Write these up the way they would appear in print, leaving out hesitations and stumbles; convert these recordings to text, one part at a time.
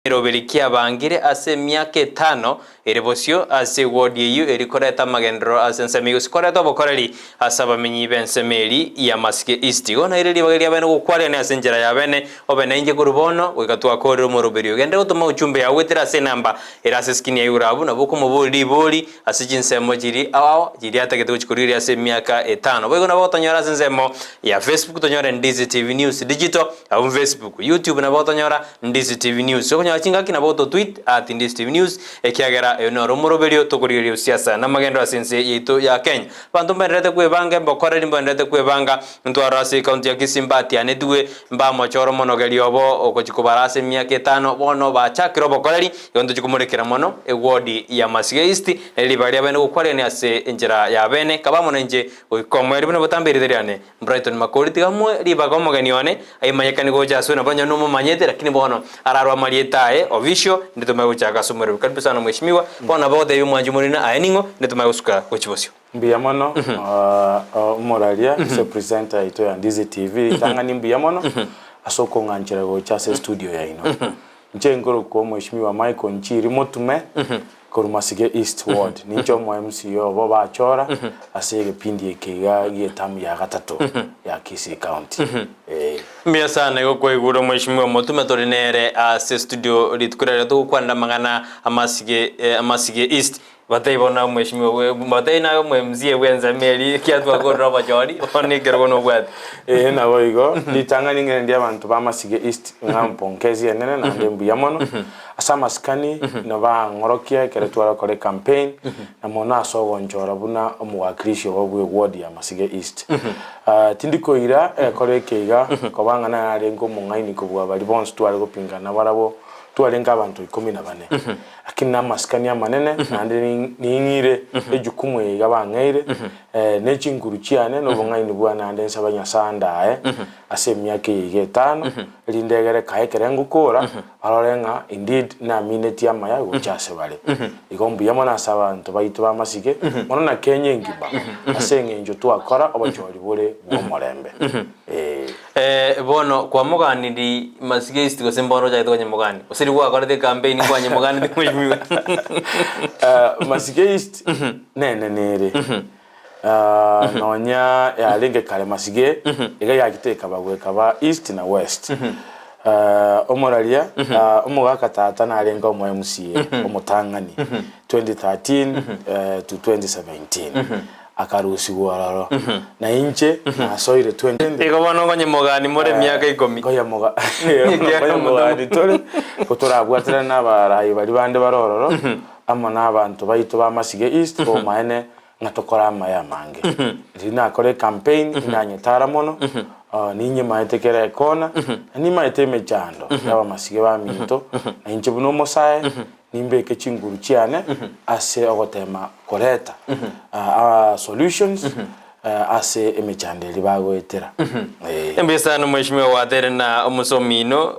Ekeroberi kiabangire ase emiaka etano ere bosio ase ewodi eyio eri koreta amagenderero ase ensemo eyio gose koreta obokoreri ase abamenyi b'ensemo eri ya Masike East. Igo naire ribaga ria bene gokwarerania ase enchera ya bene obe nainche korwa bono goika twakorire omoroberi oyo. Genderera gotoma uchumbe yao goetera ase enamba ere ase eskini ya igoro abwo nabo okomoboria ribori ase chinsemo chiria ao ao chiria atagete gochia korigereria ase emiaka etano. Boigo nabo gotonyora ase ensemo ya Facebook tonyore Ndizi TV News Digital abwo Facebook, YouTube nabo gotonyora Ndizi TV News. Okonyora chingaki nabo gototweet at Ndizi TV News ekiagera oyo noro omoroberio tokorigereria osiasa na amagenderero ase ense yaito ya Kenya. Abanto mbaendererete kwebanga embokoreri mbaendererete kwebanga ntwarore ase ecounty ya Kisii mbatianetiwe mbamochore omonogeri obo ogochia kobara ase emiaka etano bono bachakire obokoreri igo ntochia komorekera mono eward ya Masige East nere ribaga ria bene gokwarerania ase enchera ya bene kaba amo nainche goika omoerio buna botambe erieta riane Brighton Makori tiga moe ribaga omogeni one aimanyekane gocha aswe nabo onye nomomanyete lakini bono ararwe amarieta aye official inde tomanye gochaka ase omorero. Karibu sana mheshimiwa bono nabo ogotebia omwanchi omorina aye ning'o inde tomanye gosuka gochia bosio. Mbuya mono omoraria ase presenter yaito ya Ndizi TV ritang'ani mbuya mono ase okong'anchera gocha ase estudio yaino. Inche nkorokwa omweshimiwa Michael Nchiri Motume korwa Masige East Ward. Ninche omo MCA obo bachora ase egepindi eke iga gi'etamu ya gatato ya Kisii County. Ee. Mbuya sana igo kwaigure omweshimiwa Motume tore nere ase studio rituko riaria togokwanera amang'ana amasige Amasige East. Batebie bono omweshimiwa bwe batebie naye omo MCA bw'ensemo eria ekiagera twakorire obochori bono ekerogo nobwate. Ee naboigo, ritang'ani ng'ende ndi abanto ba Masige East ng'a mpongezi enene naende mbuya mono ase amasikani nabang'orokia ekero tware gokora ecampaign na mono ase ogonchora buna omowakilishi obo bwe ward ya Masige East. Tindi koira egekora eke iga koba ng'a narenge omong'aini kobua baria bonsi tware gopingana nabarabwo twarenge abanto ikomi na bane. Lakini namasikani amanene, naende ning'ire ejukumu eye iga bang'eire, ne chinguru chiane, na obong'aini bwane naende nsabe Nyasae andae ase emiaka eye iga etano, erinde egere kae ekere ngokora, barore ng'a indeed naminetie amaya gocha ase bare. Igo mbuya mono ase abanto baito b'amasike, mono na Kenya engima, ase eng'encho twakora obochori bore bw'omorembe. Ee. Eh, bono kwamoganiri Masige East gose mbono ochagete konyemogani? Gose riria gwakorete ecampaign nkwanyemoganeti mheshimiwa? Eh, Masige East nenene ere. Ah, nonya yarenge kare Masige iga yachete ekabagwa ekaba East na West. Eh, omoraria ah, omogaka tata narenge omo MCA omotang'ani 2013 eh, to 2017. Akarusigwa ororo, na inche nasoire 20. Igo bono nkonye mogani more emiaka ikomi. Nkonye moga- nkonye mogani tore, ko torabwaterane na abaraai baria bande bare ororo, amo na abanto baito ba Masige East, omaene ng'a tokore amaya amange. Riria nakora ecampaign, inanyetara mono, ninyemaete kera ekona, na nimaete emechando ya abamasige baminto, na inche buna omosae, Nimbeke chinguru chiane ase ogoteema koreta solutions ase emechando eria bagoetera. Ee. Mbuya sana mheshimiwa gwatere na omosomi ino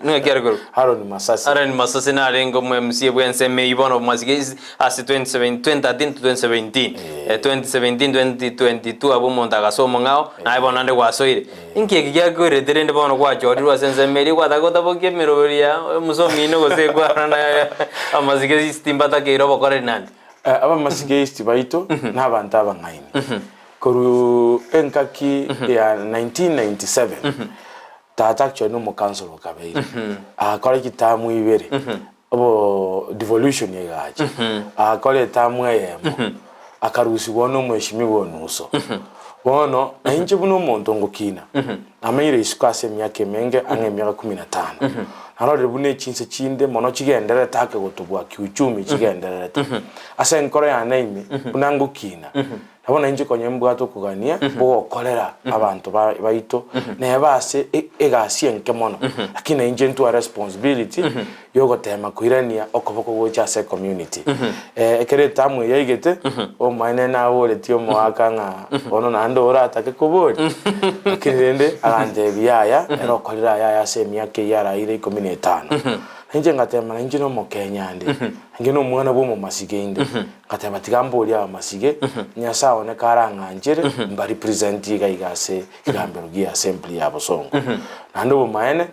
ng'aki are korokwa? Aaron Masase. Aaron Masase narenge omo MCA bwe ensemo eyio bono Masige East ase 2017 2013 to 2017 2017 2022 abwo omonto agasoa omong'ao naye bono naende gwasoire. Inki eki giakoirete rende bono gwachorirwe ase ensemo eria gwataka gotabokia emeroberi ya omosomi ino gose kwarora amasike East mbatakeire obokoreri naende? Abamasike East baito nabanto abang'aini. Korwa engaki ya 1997 tata actually nomokansoro okabeire agakora chitamu ibere obo devolution egacha agakora etamu eyemo akarusigwa na omweshimiwa onuso. Bono na inche buna omonto ngokina namenyire isiko ase emiaka emenge ang'e emiaka kumi na tano narorire buna echinse chinde mono chigendererete ake gotobua kiuchumi chigendererete ase enkoro yane ime buna ngokina Nabo nainche konya mbwate okogania kw'ogokorera abanto baito, neba ase egasi enke mono, lakini nainche ntware responsibility yogoteema koirania okoboko gocha ase ecommunity. Ekero etamu eye yaigete, omoene naboretie omoaka ng'a bono naende oratake koboria, lakini rende agantebia yaya, ere okorire ayaya ase emiaka eyio araire ikomi na etano. Nainche ngateba nainche nomokenya inde, nainche nomwana bwa omomasige inde, ngateba tiga mborie abamasige, Nyasae one karang'anchere mba represent iga iga ase ekegambero gia assembly ya Bosongo. Naende obomaene,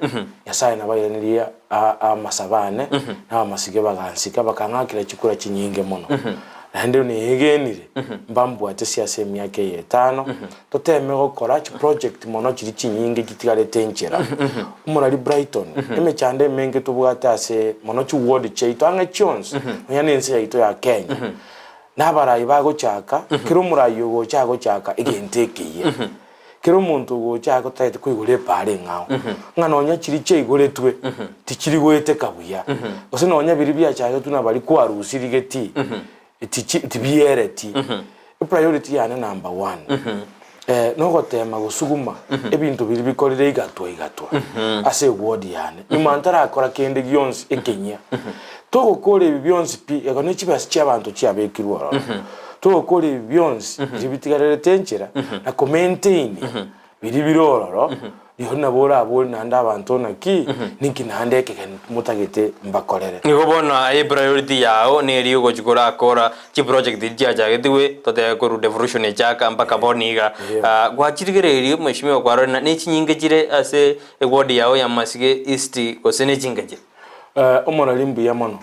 Nyasae nabairanerie amasabo ane, na abamasige bagansika bakang'akera chikura chinyinge mono. Naende neegenire mbambwate ase emiaka eye etano, Toteme gokora chiproject mono chiria chinyinge chitigarete enchera. Omorari Brighton, emechando emenge tobwate ase mono chiward chiaito ang'e chionsi, nonya na ense yaito ya Kenya, na abarai bagochaka, kera omorai ogocha agochaka egento ekeyia. Kera omonto ogocha agotagete koigora epaara eng'ao, ng'a nonya chiria chiaigoretwe tichiri goeteka buya, gose nonya biria biachagetwe na baria kwarusirie getii, tichi tibiereti. Epriority yane number one nogotema gosuguma ebinto biria bikorire igatwa igatwa ase eward yane nyuma ntarakora kende gionsi ekenyia. Togokora ebi bionsi pi ego ne chibesa chia abanto chiabekirwe ororo. Togokora ebi bionsi biria bitigarerete enchera na ko maintain Biria bire ororo, rirorio nabo orabore naende abanto naki, ninki naende ekegeni motagete mbakorere. Nigo bono aye priority yao neri ogochi korakora chiproject echi chiachagetigwe totebe korwa devolution echaka mpaka bono iga. Gwachirigereirie mheshimiwa kwarorire na nechinyinge chire ase eward yao ya Masige East gose nechinga chire? Omorari mbuya mono.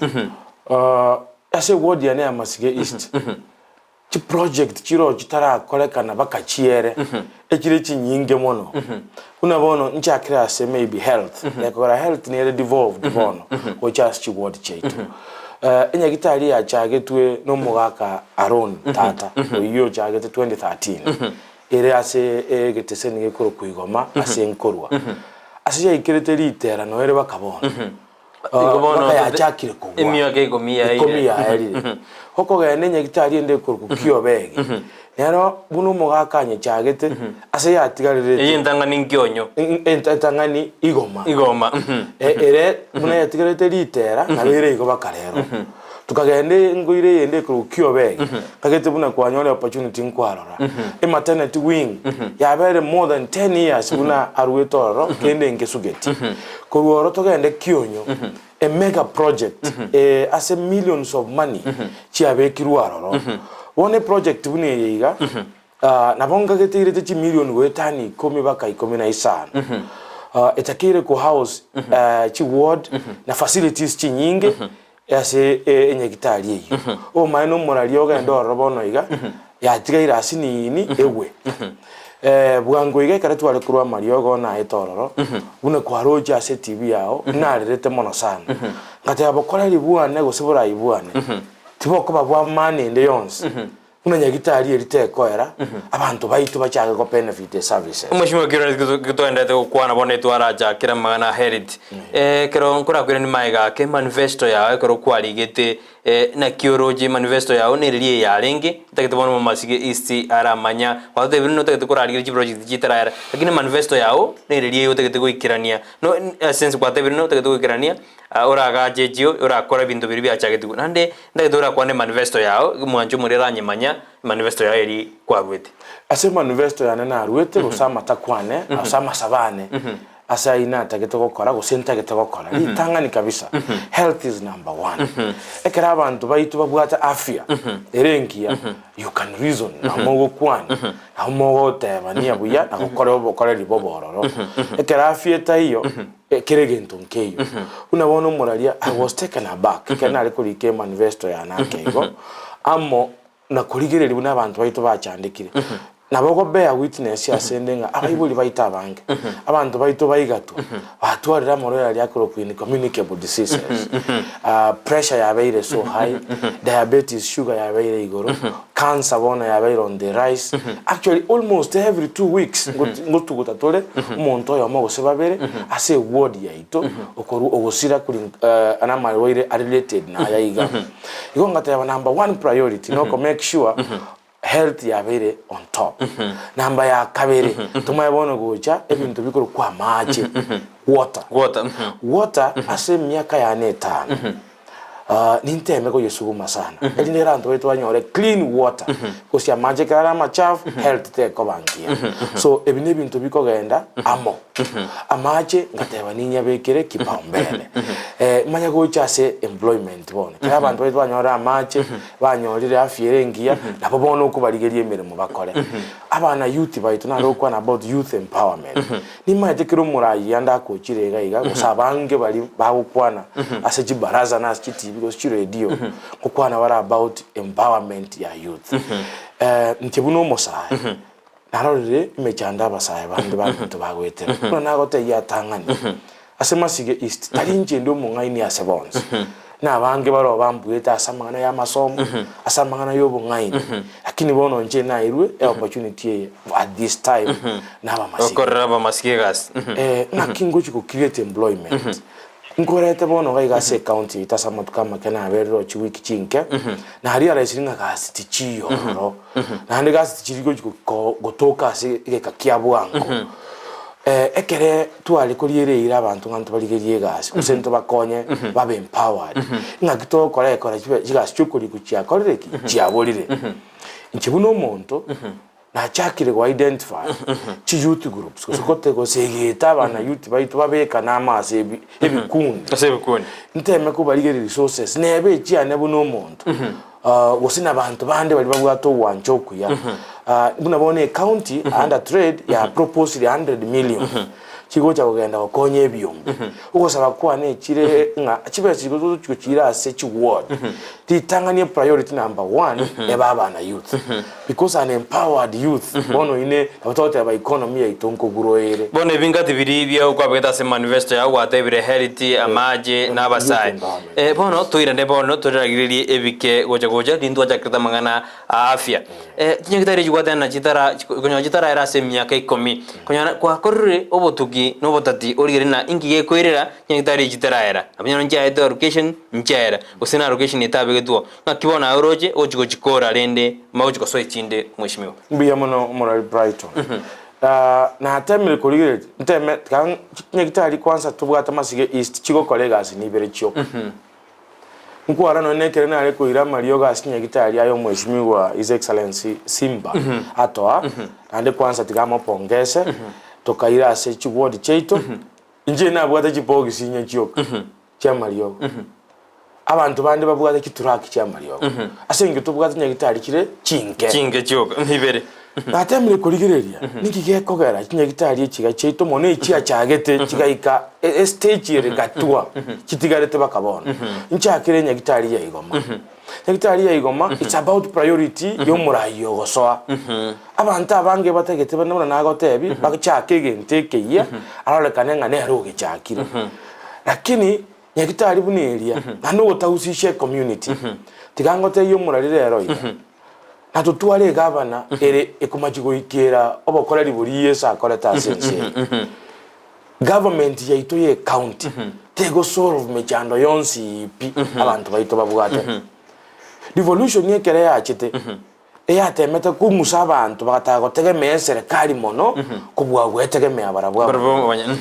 Ase eward yane ya Masige East, Chiproject chiroo chitarakorekana bakachiere, echire chinyinge mono. Buna bono nchakire ase maybe health, like kogera health nere devolved bono gocha ase chiward chiaito. Enyagitari yachagetwe na omogaka Aaron tata, oyio ochagete 2013, ere ase egeteseni gekorokwa Igoma ase nkorwa. Ase yaikerete ritera noere baka bono. Igo bono mpaka yachakire kogwa emiaka ikomi yaerire. Ikomi yaerire. Okogenda enyagitari ende ekorokwa Kiobegi, nero buna omogaka anyechagete ase yatigarerete. Eye entang'ani nkionyo. Entang'ani igoma. Igoma. Ere buna yatigarerete ritera, nabo ere igo baka rero. Tokagenda engoire eyende ekorokwa Kiobegi, nkagete buna kwanyora opportunity nkwarora. Ematernity wing yabeire more than ten years buna aruete ororo kende nkesugeti. Korwa oro togende Kionyo, a mega project ase millions of money chiabekirwe aroro. Bono eproject buna eye iga, nabo nkagete irete chimilion goetania ikomi baka ikomi na isano. Etakeire ko house chiward na facilities chinyinge ase enyagitari eyio. Obomaene omoraria ogende ororo bono iga, yatigaire ase nini egwe. Bwango iga ekero tware korwa amariogo naete ororo, buna kwaroche ase etibi yao, narerete mono sana. Ngateba bokoreri bwane gose borai bwane, tibokoba bwa maana ende yonsi, Buna nyagitari eria tekoera, abanto baito bachake go benefit eservices. Omweshimiwa Kirori gitoenderete gokwana bono etwarachakera amang'ana a health. Ekero nkorakwiranie magega ake manifesto yao ekero kwarigete naki oroche manifesto yao nereri eye yarenge ntagete bono Momasige East aramanya gwatotebire notagete korarigeria chiproject chitarayera lakini manifesto yao nereri eye otagete goikerania no since gwatebire notagete goikerania Oragache echio, orakore ebinto biria biachagetigwe. Naende ntagete orakwane emanifesto yao, omwancho omoria aranyemanya emanifesto yao eria kwaruete. Ase emanifesto yane naruete, gose amatakwa ane, gose amasabo ane, ase ayio natagete gokora gose ntagete gokora, ritang'ani kabisa, health is number one. Ekero abanto baito babwate afya ere engiya, you can reason, nabo mogokwana, nabo mogotebania buya, na gokora obokoreri bobe ororo. Ekero afya etaiyo, Kera egento nkeiyo. Buna bono omoraria, I was taken aback ekero nare korika emanifesto yane ake igo, amo na korigereria buna abanto baito bachandekire. Nabo ogo bear witness ase nde ng'a abaibori baito abange, abanto baito baigatwa, batwarire amarwaire aria akorokwa incommunicable diseases, pressure yabeire so high, diabetes, sugar yabeire igoro, Cancer bono yabeire on the rise, actually almost every 2 weeks ngotuguta tore omonto oyomo gose babere ase eward yaito okorwa ogosira kori namarwaire are related na aya iga. Igo ngateba number one priority noko make sure health yabeire on top. Namba ya kabere tomanye bono gocha ebinto bikorokwa amache, water. Water. Water ase emiaka yane etano. Ninteme koyesuguma sana, erinde ekero abanto baito banyore clean water, gose amache ekero are amachafu, health tekoba ngiya. So ebi na ebinto bikogenda amo. Amache ngateba ninyabekere kipaumbele. Manye gocha ase employment bono, ekero abanto baito banyorire amache, banyorire afya ere engiya, nabo bono okobarigeria emeremo bakore. Abana youth baito naro gokwana about youth empowerment. Nimaete kera omoraia ndakochire iga iga, gose abange baria bagokwana ase chibaraza na ase chitibi gose chiredio, ngokwana bare about empowerment ya youth. Inche buna omosae, narorire emechando abasae bande baminto bagoetera. Buna nagotebia atang'ani, ase Masige East, tari inche inde omong'aini ase bonsi, na abange baroo bambuete ase amang'ana y'amasomo, ase amang'ana y'obong'aini, lakini bono inche nairwe eopportunity eye at this time nabamasige. Gokorera abamasige egasi. Eh, ng'aki ngochi go create employment? Nkorete bono iga iga ase ecounty yaito ase amatuko amake naberire oo chiwiki chinke, na realisire ng'a gasi tichiyo ororo, naende gasi tichiri gochi go gotoka ase egeka kia bwango. Ekere tware koriera eira abanto ng'a ntobarigerie egasi gose ntobakonye babe empowered, ng'aki togokora ekora chibe chigasi chiokoriku chiakorire ki? Chiaborire. Inche buna omonto, nachakire go identify chi youth groups gose gote gosegeta abana youth baito babekane amo ase ebi ebikundi. Ase ebikundi. Nteme kobarigeria resources nebe echiane buna omonto gose na abanto bande baria babwate ogwancha okuya. Buna bono ecounty under trade ya proposire 100 million chigocha kogenda gokonya ebiombe. Ogosaba kwane echire ng'a chibesa echi gochi gochiira ase chiward, ritang'ani epriority number one ebe abana youth. Because an empowered youth bono ine nabo togoteba economy yaito nkogurwa ere. Bono ebingati biria bia okwabegete ase manifesto yao gwatebire health, amache na abasae. Eh, bono toirane bono toriragererie ebike gocha gocha rintwachakerete amang'ana a afya. Eh, chinyagitari echi gwateba chitara konyora chitaraera ase emiaka ikomi, konyora kwakorire obotuki na obotati origererie ng'a inki gekoirera chinyagitari echi chitaraera. Nabo nyora nchiaetwe allocation nchiaera, gose na allocation etabegetwe oo. Ng'aki bono aye oroche ogochia gochikora rende magochia gosoa echinde mweshimiwa. Mbuya mono omorwari Brighton. Natemire korigereria nteme tiga chinyagitari kwanza tobwate Masige East chigokora egasi nibere chioka. Nkwara nonye nekere nare koira amariogo ase chinyagitari aye omweshimiwa His Excellency Simba atoa naende kwanza tiga amopongese tokaira ase chiward chiaito inche nabwate chibogisi inye chioka chiamariogo. Abanto bande babwate chituraki chiamariogo. Ase eng'encho tobwate chinyagitari chire chinke. Chinke chioka, ibere. Natemire korigereria ninki gekogera chinyagitari echi iga chiaito mono echiachagete chigaika estage ere gatwa chitigarete baka bono. Nchakere enyagitari ya Igoma. Nyagitari ya Igoma it's about priority ya omoraia ogosoa. Abanto abange batagete buna buna nagotebi bachake egento ekeyia arorekane ng'a nere ogechakire. Lakini Nyagitari buna eria, naende ogotahusisha ecommunity. Tiga ngotebie omorari rero iga, na totware egavana ere ekomachi goikera obokoreri boria Yeso akorete ase ense eye. Government yaito ya ecounty tegosolve mechando yonsi pi abanto baito babwate. Devolution ekere yachete, eyatemete kong'usa abanto bagataka gotegemea eserekari mono kobua gwetegemea barabwo abanyene.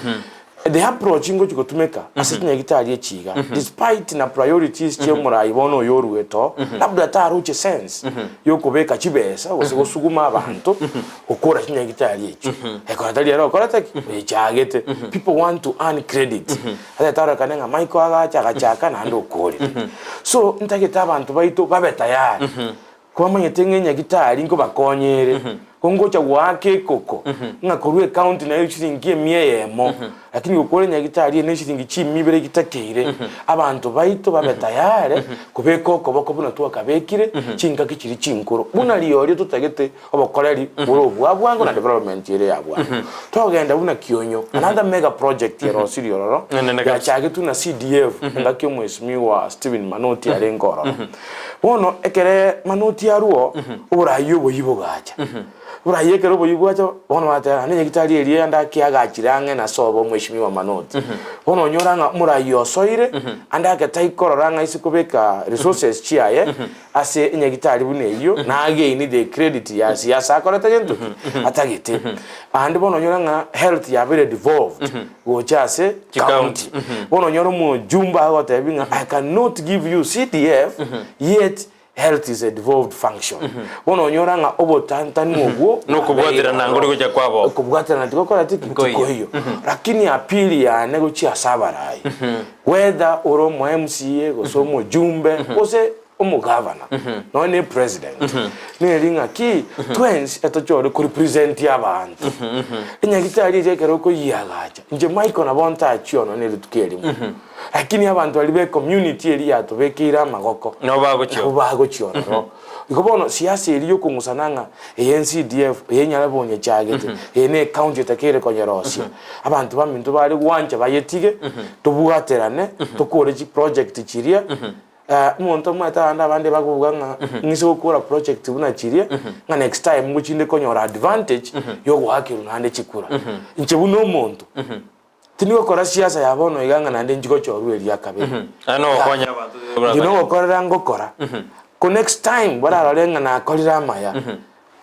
The approach ngochi gotumeka ase chinyagitari echi iga, despite na priorities chia omorai bono oyo oruete oo, labda taroche sense yokobeka chibesa gose gosuguma abanto gokora chinyagitari echio. Ekero tari ere okorete ki? Oechagete. People want to earn credit. Ase tarorekane ng'a Michael agacha agachaka naende okorire. So ntagete abanto baito babe tayari. Kwamanyete ng'a enyagitari nkobakonya ere, ko ngocha goaka ekoko ng'a korwa ecounty nayo chiringi emia eyemo, lakini gokora enyagitari eye ne chiringi chimia ibere gitakeire, abanto baito babe tayare kobeka okoboko buna twakabekire chingaki chiria chinkoro. Buna riorio totagete obokoreri bore obwa bwango na development ere ya bwango. Togenda buna Kionyo, another mega project erosirie ororo, Enene kabisa. yachagetwe na CDF engaki omwesimigwa Stephen Manoti arenge ororo. Bono ekere manoti arwo, oboraai oboyia bogacha. Oboraai ekero oboyia bwacha, bono bateba naende nyagitari eria ande akiagachire ang'e na sobo omweshimiwa. Mheshimiwa Manoti. Bono onyora ng'a omorai osoire, ande ake taikorora ng'a ase kobeka resources chiaye ase enyagitari buna eyio, na again the credit ya siasa akorete gento ki? Atagete. Ande bono onyore ng'a health yabeire devolved gocha ase Chicounty. county. Bono onyore omojumbe agotebi ng'a I cannot give you CDF yet health is a devolved function. Bono onyora ng'a obotantani obwo Nokobwaterana nkori gocha kwabo. Okobwaterana tigokora tiki? Tikoiyo. Tikoiyo. Lakini appeal yane gochia ase abarai, whether ore omo MCA gose omojumbe gose omogavana nonya ne president, neri ng'aki twensi etochore korepresent abanto. Enyagitari eria ekero okoyiagacha, inche Michael nabo ntachie ono ne rituko erimo, lakini abanto baria be community eria yatobekeire amagoko, Nabo bagochia nabo bagochia ororo. Igo bono siasa eria yokong'usana ng'a eye n'CDF, eye Nyarabonye echagete, eye ne ecounty etakeire konyerosia, abanto baminto bare gwancha bayetige, tobwaterane, tokore chiproject chiria. Omonto omanyete abande abande bakobuga ng'a ng'ise gokora project buna chiria, ng'a next time ngochinde konyora advantage yogoakerwa naende chikura. Inche buna omonto, tindi gokora siasa ya bono iga ng'a naende inchi gochorwa eria kabere. Aye nogokonya abanto Inche nogokorera ngokora, ko next time bararore ng'a nakorire amaya,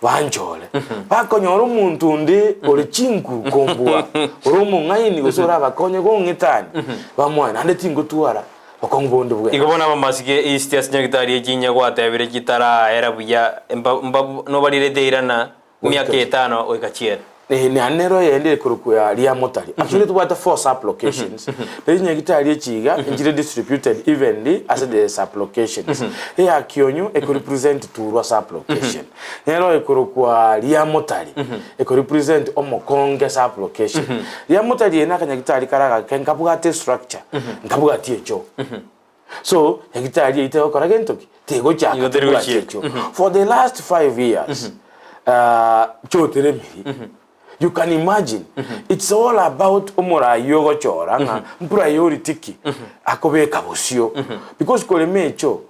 banchore. Bakonyora omonto onde ore chinkuru kombua, ore omong'aini gose orabakonye gong'etania, bamoe, naende tingotwara bokong'u bonde bwensi. Igo bono abamasike East ase nyagitari echinya gwatebire chitaraera buya, mba mba nobarirete eirana emiaka etano goika chiere. Naende nero eyende ekorokwa ya Riamotari. Actually tobwate four sub locations. Rero chinyagitari echi iga nchire distributed evenly ase the sub locations. Eya Kionyo eko represent Turwa sub location. Nero ekorokwa Riamotari eko represent Omokonge sub location. Riamotari eye nakanyagitari kare agake nkabwate structure, nkabwati echoo. So nyagitari eyio tegokora gento ki? Tegochaka Igo teri tebwati gochieka. echoo. For the last 5 years choteremiri you can imagine it's all about omorai ogochora ng'a priority ki akobeka bosio because korema echo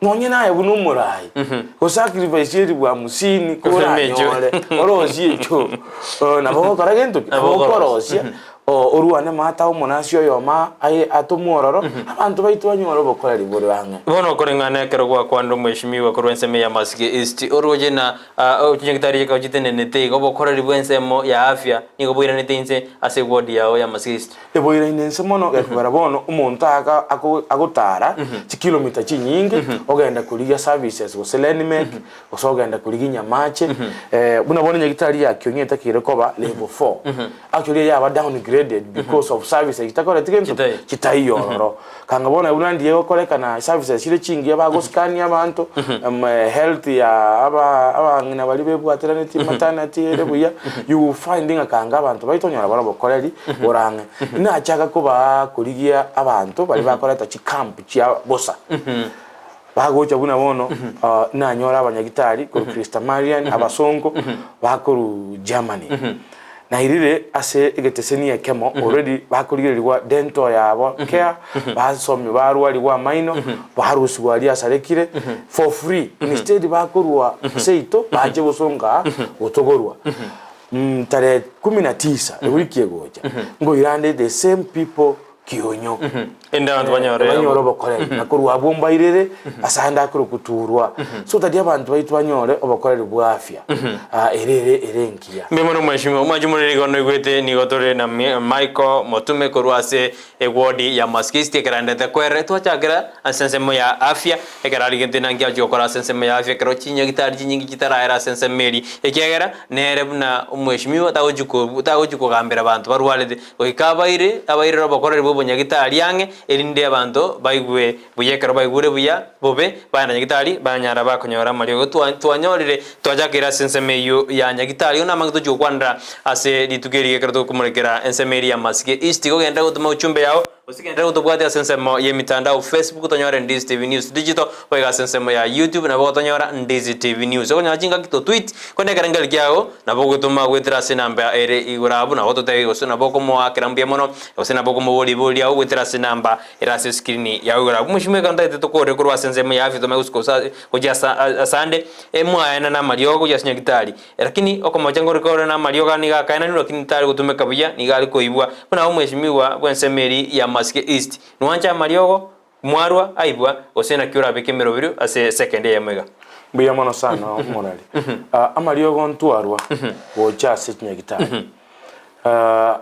nonye naye buna omorai gosacrifice eribu hamsini Korema echo. koranyore orosie echo nabo ogokora gento ki? Nabo Nabo okorosia. okorosia orwane mata omonasi oyomo aye atomwe ororo abanto baito banyore obokoreri bore ang'e. Bono okoreng'ana ekero gwakwanire omweshimiwa korwa ensemo ya Masige East, oroche na chinyagitari chikaba chitenenete iga obokoreri bw'ensemo ya afya nigo boiranete inse ase eward yao ya Masige East. Eboiraine inse mono gekogera bono omonto aka agotara chikilomita chinyinge ogenda korigia services gose Lenmek gose ogenda korigia Nyamache buna bono enyagitari ya Kiong'e etakeire koba level four actually yaba downgraded because of services chitakoreti gento Chitaiyo. chitaiyo ororo. Kanga bono buna ndiye gokorekana services chire chingiya bagoscania abanto health ya aba abang'ina baria bebwateranetie maternity ere buya, you will find ng'a kanga abanto baito onyora bare obokoreri bore ang'e. Nachaka kobaa korigia abanto baria bakoreta chicamp chia bosa. Bagocha buna bono nanyore abanyagitari korwa Christa Marian, abasongo bakorwa Germany. Nairire ase egeteseni ekemo already bakorigererigwa dental yabo care, basomigwa barwarigwa amaino, barusigwa aria asarekire for free. Instead bakorwa seito bache bosongo aa gotogorwa. Tarehe kumi na tisa ewiki egocha nkoirande the same people kionyo. Ende abanto banyore banyore obokoreri na korwa abwo mbairere ase ande akorokwa turwa so tari abanto baito banyore obokoreri bwa afya ere ere ere engiya. Mbuya mono mweshimiwa omwanchi more nigo noigwete nigo tore na Michael Motume korwa ase eward ya Masika East ekerandete kwere twachakera ase ensemo ya afya ekero arigete nanki achia gokora ase ensemo ya afya ekero chinyagitari chinyingi chitaraera ase ensemo eria ekiagera nere buna omweshimiwa tagochi tagochi kogambera abanto barwarete Goika abaire abairere obokoreri bw'obonyagitari ang'e, erinde abanto baigwe buya ekero baigure buya bobe, bagenda nyagitari, banyara bakonyora amariogo. Twa twanyorire twachakeire ase ensemo eyio ya nyagitari. Igo namang'e tochia gokwanera ase rituko eri ekero tokomorekera ensemo eria ya Masige East. Igo genda gotoma uchumbe yao. Gose genderera gotobwatia ase ensemo y'emitandao Facebook tonyore Ndizi TV News Digital, boigo ase ensemo ya YouTube nabo gotonyora Ndizi TV News. Okonyora chingaki to tweet korende ekerengerio kiago nabo ogotoma goetera ase enamba ere igoro abwo nabo ototebie gose nabo okomoakera mbuya mono gose nabo okomoboria riborio riago goetera ase enamba ere ase escreen yao igoro abwo. Mweshimiwa ekero ntagete tokore korwa ase ensemo ya afya tomanye gosuka gose gochia asa asande mwaena na amariogo gochia ase nyagitari. Lakini okomocha nkore kore namariogo nigo akaenanirwe, lakini tari gotumeka buya, nigo are koibwa. Buna omweshimiwa bw'ensemo eria ya Masike East, nwanche amariogo, mwarwa, aibwa, gose naki orabeke emeroberio ase second eyemo iga? Mbuya mono sana omorari. Amariogo ntwarwa gocha ase chinyagitari.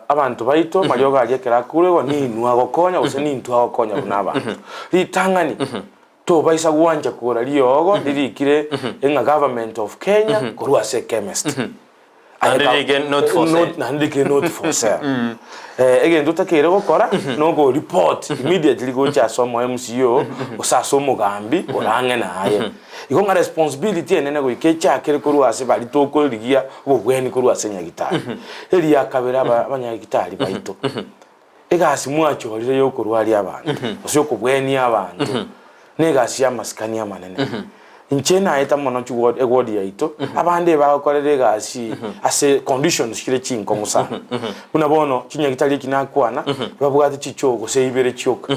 Abanto baito amariogo aria ekero akorwa igo ninwe agokonya gose nintwe agokonya buna abanto. Ritang'ani Tobaisa gwancha kogora riogo ririkire ng'a Government of Kenya korwa ase echemist. Naende ririke not for sale. Naende ririkire not for sale. Egento otakeire gokora noko report immediately gocha ase omo MCA oo gose ase omogambi ore ang'e naye. Igo ng'a responsibility enene goika echakere korwa ase baria tokorigia obobweni korwa ase nyagitari. Eria kabere abanyagitari baito. Egasi mwachorire y'okorwaria abanto, gose y'okobwenia abanto, negasi y'amasikani amanene. Inche naeta mono chiward eward yaito, abande ebagokorera egasi ase conditions chire chinkong'u sana. Buna bono chinyagitari echi nakwana, babwate chichoo gose ibere chioka.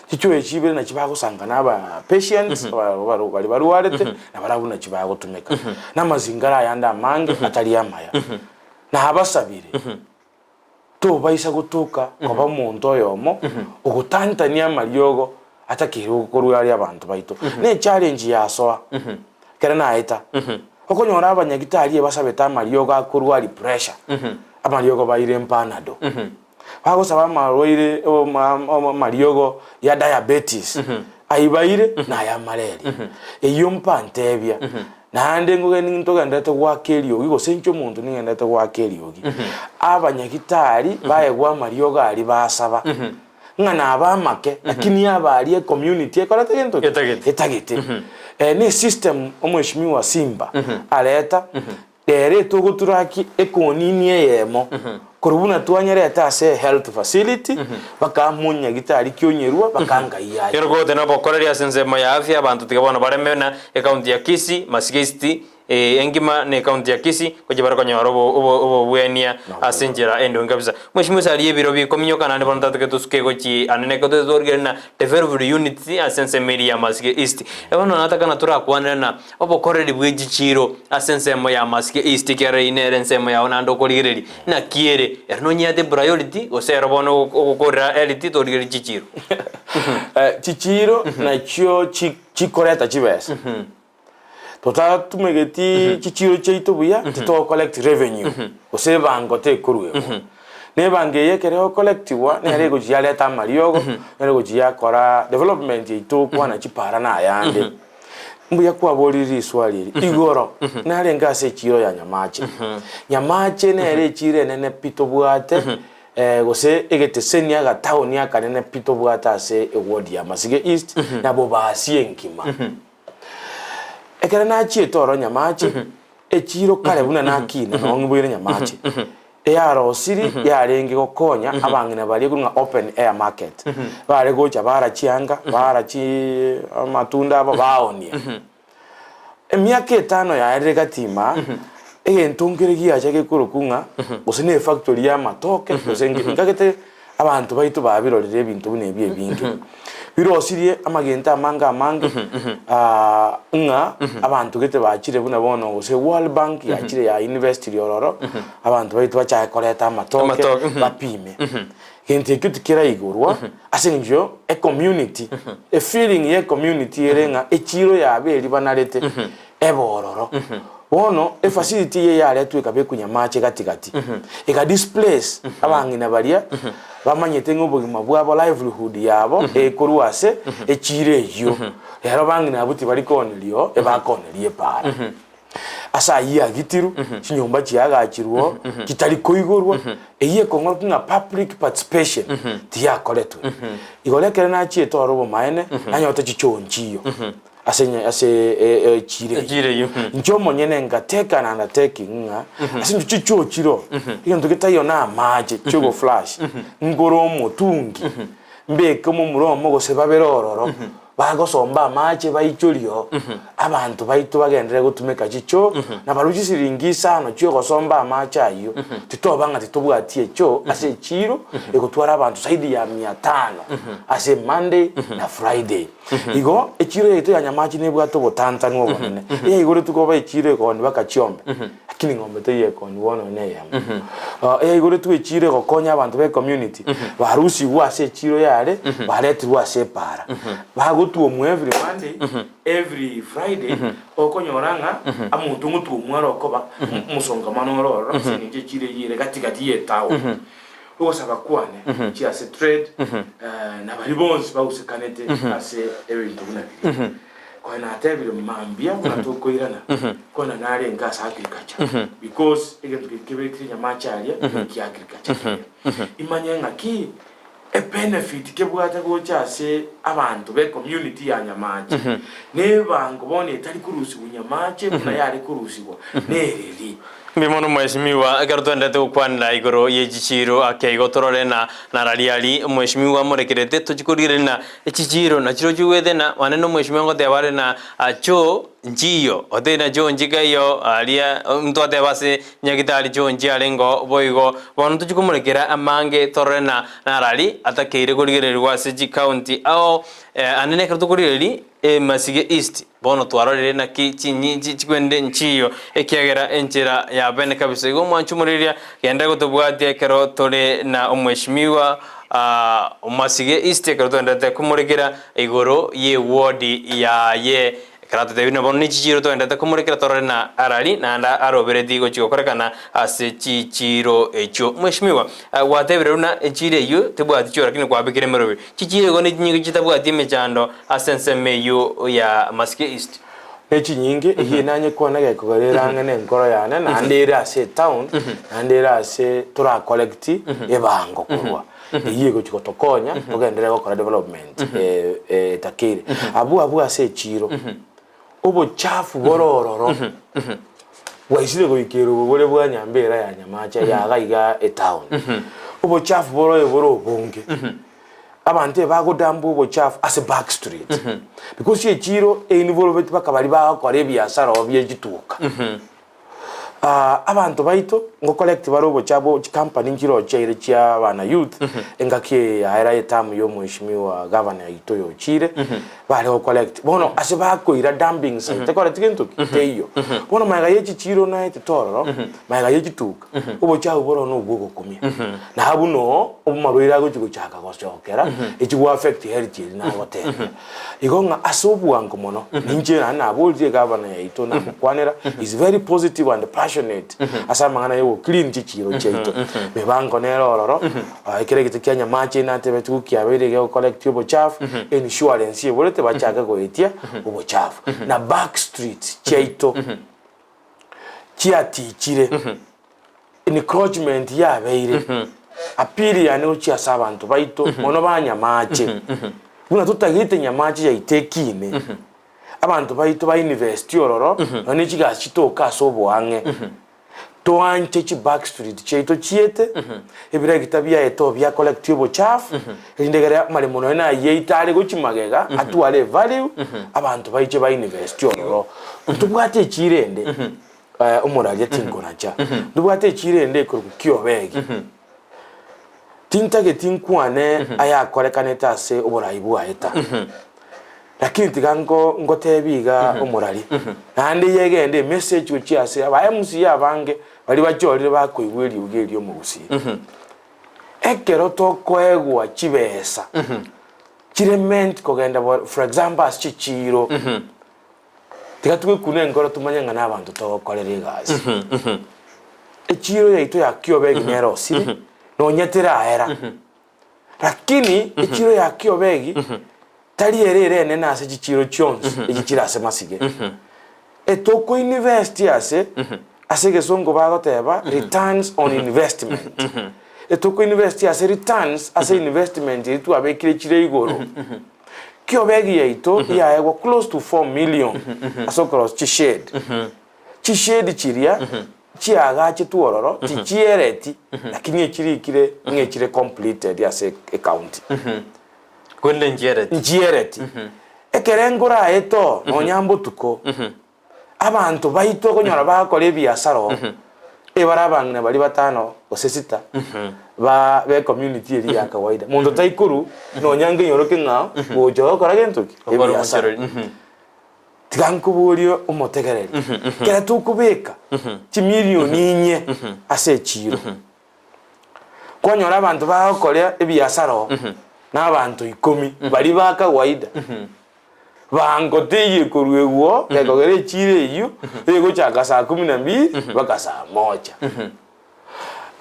Chichoo echi ibere nachi bagosanga na aba patients, baria barwarete, nabarabwo nachi bagotumeka. Na amazingara ayande amange atari amaya. Nabasabire. Tobaisa gotoka koba omonto oyomo ogotantania amariogo atakeire korwa aria abanto baito. Ne challenge yasoa ekero naeta okonyora abanyagitari ebasabete amariogo akorwa aria pressure amariogo baire mpanado bagosaba amarwaire amariogo ya diabetes aibaire na aya malaria eyio mpantebia Naende ngogeni ntogenderete goaka eriogi, gose inche omonto ning'enderete goaka eriogi. Abanyagitari baegwe amariogo aria basaba, ng'a nabe amake, lakini abe aria ecommunity ekorete gento ki? Etagete. Etagete. Ne esystem omweshimiwa Simba areta, ere etogoturaki ekonini eyemo, korwa buna twanyerete ase ehealth facility, baka monyagitari kionyerwa, baka ngai yaye. Ekero kogotena obokoreri ase ensemo ya afya, abanto tiga bono bareme na Ekaunti ya Kisii, Masige East, engima na ekaunti ya Kisii gochia bare konyora obobwenia ase enchera endonge kabisa. Mweshimiwa ase aria ebiro bikominyoka naende bono tatoke tosuke gochi anene ekero totorigereria na developed units ase ensemo eria ya Masige East. Bono nataka torakwanere na obokoreri bwe chichiiro ase ensemo ya Masige East ekiagera eyio nere ensemo yao naende okorigereria naki ere. Ero nonyeate priority gose ero bono ogokorera health torigereria chichiiro. Chichiiro nachio chikoreta chibesa. Totatumegeti chichiiro chiaito buya, titogo collect revenue, gose ebango tekoruegwa. Na ebango eye ekero egocollectigwa, nere egochia yareta amariogo, nere egochia yakora development yaito okwana chipara na ayande. Mbuya kwaborire riswali eri, igoro narenge ase echiiro ya Nyamache. Nyamache nere echiiro enene pi tobwate, Gose egeteseni agataoni akanene pi tobwate ase eward ya Masige East na Bobasi engima. Ekero nachiete oro Nyamache, echiiro kare buna nakina nabo ng'iboire Nyamache, eyarosiri yarenge gokonya abang'ina baria korwa ng'a open air market. Bare gocha bara chianga, bara chi amatunda abo baonia. Emiaka etano yaerire gatima, egento nkere giacha gekorokwa ng'a gose ne efactory y'amatoke gose nki, nkagete abanto baito babirorire ebinto buna ebi ebinge. Birosirie amagento amange amange ng'a abanto gete bachire buna bono gose World Bank yachire ya investire ororo, abanto baito bachake koreta amatoke Amatoke, bapime. Gento ekio tikeraigorwa ase eng'encho ecommunity, efeeling ye ecommunity ere ng'a echiro yabo eria banarete ebe ororo. Bono efacility eye yaretwe ekabekwa Nyamache gati gati, ega displace abang'ina baria bamanyete ng'a obogima bwabo livelihood yabo ekorwa ase echiro eyio. Rero abang'ina abwo tibari kooneria oo, ebakooneria epaara. Ase ayio agitirwe, chinyomba chiagachirwe oo, chitari koigorwa, eyio ekong'orokia ng'a public participation tiyakoretwe. Igoro ekero nachiete oro obomaene, nanyorete chichoo nchiyo ase nya ase echiro eyio. Echiro eyio, Inche omonyene ngateka and undertaking ng'a ase eng'encho chichoo chire oo, egento getaiyo na amache chiogoflush, ngore omotungi. Mbeke omomura omo gose babere ororo, bagosomba amache baichorie oo, abanto baito bagenderere gotumeka chichoo, na barue chisiringi isano chi'ogosomba amache ayio, titoba ng'a titobwati echoo ase echiiro egotwara abanto zaidi ya mia tano ase Monday na Friday. Igo echiiro yaito ya Nyamache nebwate obotantanu obonene, eyaigoretwe koba echiiro ekooni baka chiombe, Lakini ng'ombe teiyo ekonywa bono nonya neyemo. Eyaigoretwe echiiro egokonya abanto be community, barusigwe ase echiiro yare, baretirwe ase epaara. Bagotwomwa every Monday, every Friday, okonyora ng'a omonto ngotwomwa are okoba, omosongamano ore ororo ase eng'encho echiiro eyio ere gati gati ye etown. Ogosaba kwane gochia ase trade, na baria bonsi bagusekanete ase ebinto buna biria. Konya natebire mambia buna tokoirana, konya narenge ase agriculture because egento keria kebekire nyamache aria nekia agriculture kere. Imanye ng'aki ebenefit kebwate gocha ase abanto be community ya Nyamache, nebango bono etari korusigwa Nyamache buna yare korusigwa nereri. Mbuya mono mweshimiwa, ekero twendete gokwanera igoro ye chichiiro ake igo torore na narariari omweshimiwa amorekerete tochi korigereria na echichiiro nachiro chigwete na mane na omweshimiwa ngoteba are na choo nchiyo otebire na choo nchikaiyo aria ntwateba ase nyagitari choo nchiarengeo boigo bono tochi komorekera amange torore na narari atakeire korigererigwa ase chicounty ao ande nekero tokorigereria Emasige East, bono twarorire naki chinyinchi chikwende nchiyo, ekiagera enchera ya bene kabisa. Igo omwanchi omoriria, genda gotobwatia ekero tore na omweshimiwa Masige East ekero twenderete komorekera igoro ye ward yaye. Ekero atotebire na bono nechichiro twenderete komorekera torore na arari naende arobereti gochia gokorekana ase chichiro echio. Mweshimiwa, gwatebire buna echiro eyio tebwati chio lakini kwabekire emerobio. Chichiro igo nechinyinge chitabwati emechando ase ensemo eyio ya Masike East. Nechinyinge, eyio nanye kwana gekogera ere ang'e nenkoro yane, naende ere ase etown, naende ere ase tora collect ebango korwa. Eyio egochi gotokonya togenderere gokora development etakeire. Abwo abwo ase echiro, obochafu bore ororo bwaisire goikera obo bore bwa Nyambera ya Nyamache yaga iga etown. Obochafu bore oyo bore obonge. Abanto ebagodamba obochafu ase back street because echiro einvolveti mpaka baria bagokora ebiasara oo bie chituka. Abanto baito ngo collect bare obochafu chicompany nchire chiaire chia abana youth engaki eye yaera eterm ya omweshimiwa governor oito oyo ochire bare go collect bono ase bakoira dumping site tekoreti gento ki teiyo bono magega ye chichiro naye titororo magega ye chituka obochafu bore ororo nobwo ogokumia na abwo noo amarwaire agochi gochaka gochokera echi go affect health eria nagotebia. Igo ng'a ase obwango mono, ninche naende naboririe egavana yaito namokwanera, is very positive and passionate ase amang'ana ya ogoclean chichiiro chiaito. Mebango nere ororo, ekero egete kia Nyamache natebeti gokia kiabeire gegocollectia obochafu, insurance eborete bachake goetia obochafu. Na back streets chiaito chiatichire, encroachment yabeire, appeal yane gochia ase abanto baito mono ba Nyamache, buna totagete Nyamache yaito ekine, abanto baito ba invest ororo nonye ne chigasi chitoke ase oboang'e, toanche chi back street chiaito chiete, ebiregita biaye to bia collect obochafu, erinde ekere amaremo nonye na ayio aito are gochia magega, atware evalue, abanto baiche ba invest ororo. Ntobwate echiro ende. Omoraria tinkoracha, ntobwate echiro ende ekorokwa Kiobegi. Tintageti nkwane ayakorekanete ase oborai bwaye ta, lakini tiga nko ngotebi iga omorari, naende yegende emessage gochia ase aba MCA abange baria bachorire bakoigwa eriogi eri omogusii. Ekero tokoegwa chibesa chire meant kogenda for example ase chichiiro, Tiga twekune enkoro tomanye ng'a nabanto togokorera egasi. Echiiro yaito ya Kiobegi nerosire, nonya teraera. Lakini echiiro ya Kiobegi tari ere ere enene ase chichiiro chionsi echi chire ase masige. Etoko invest ase ase egesongo bagoteba returns on investment. Etoko invest ase returns ase investment eria twabekire chire igoro. Kiobegi yaito yaegwa close to 4 million ase okorosia chishade. Chishade chiria chiagachetwe ororo tichiereti lakini echirikire ng'a echire completed ase ecounty. Korende nchiereti. Nchiereti. Ekere nkoraete oo, nonya mbotuko, abanto baito okonyora bagokora ebiasara oo, ebare abang'ina baria batano gose sita, ba be community eria ya kawaida. Monto taikorwa nonya nkenyoro keng'ao gocha gokora gento ki? Gokora Ebiasara. omochorori. Tiga nkoborie omotegereri, ekero tokobeka chimilioni inye ase echiiro, kwanyora abanto bagokoria ebiasara oo na abanto ikomi baria ba kawaida, bango teiyo ekorwa egwo gekogera echiiro eyio egochaka saa kumi na mbili mpaka saa moja.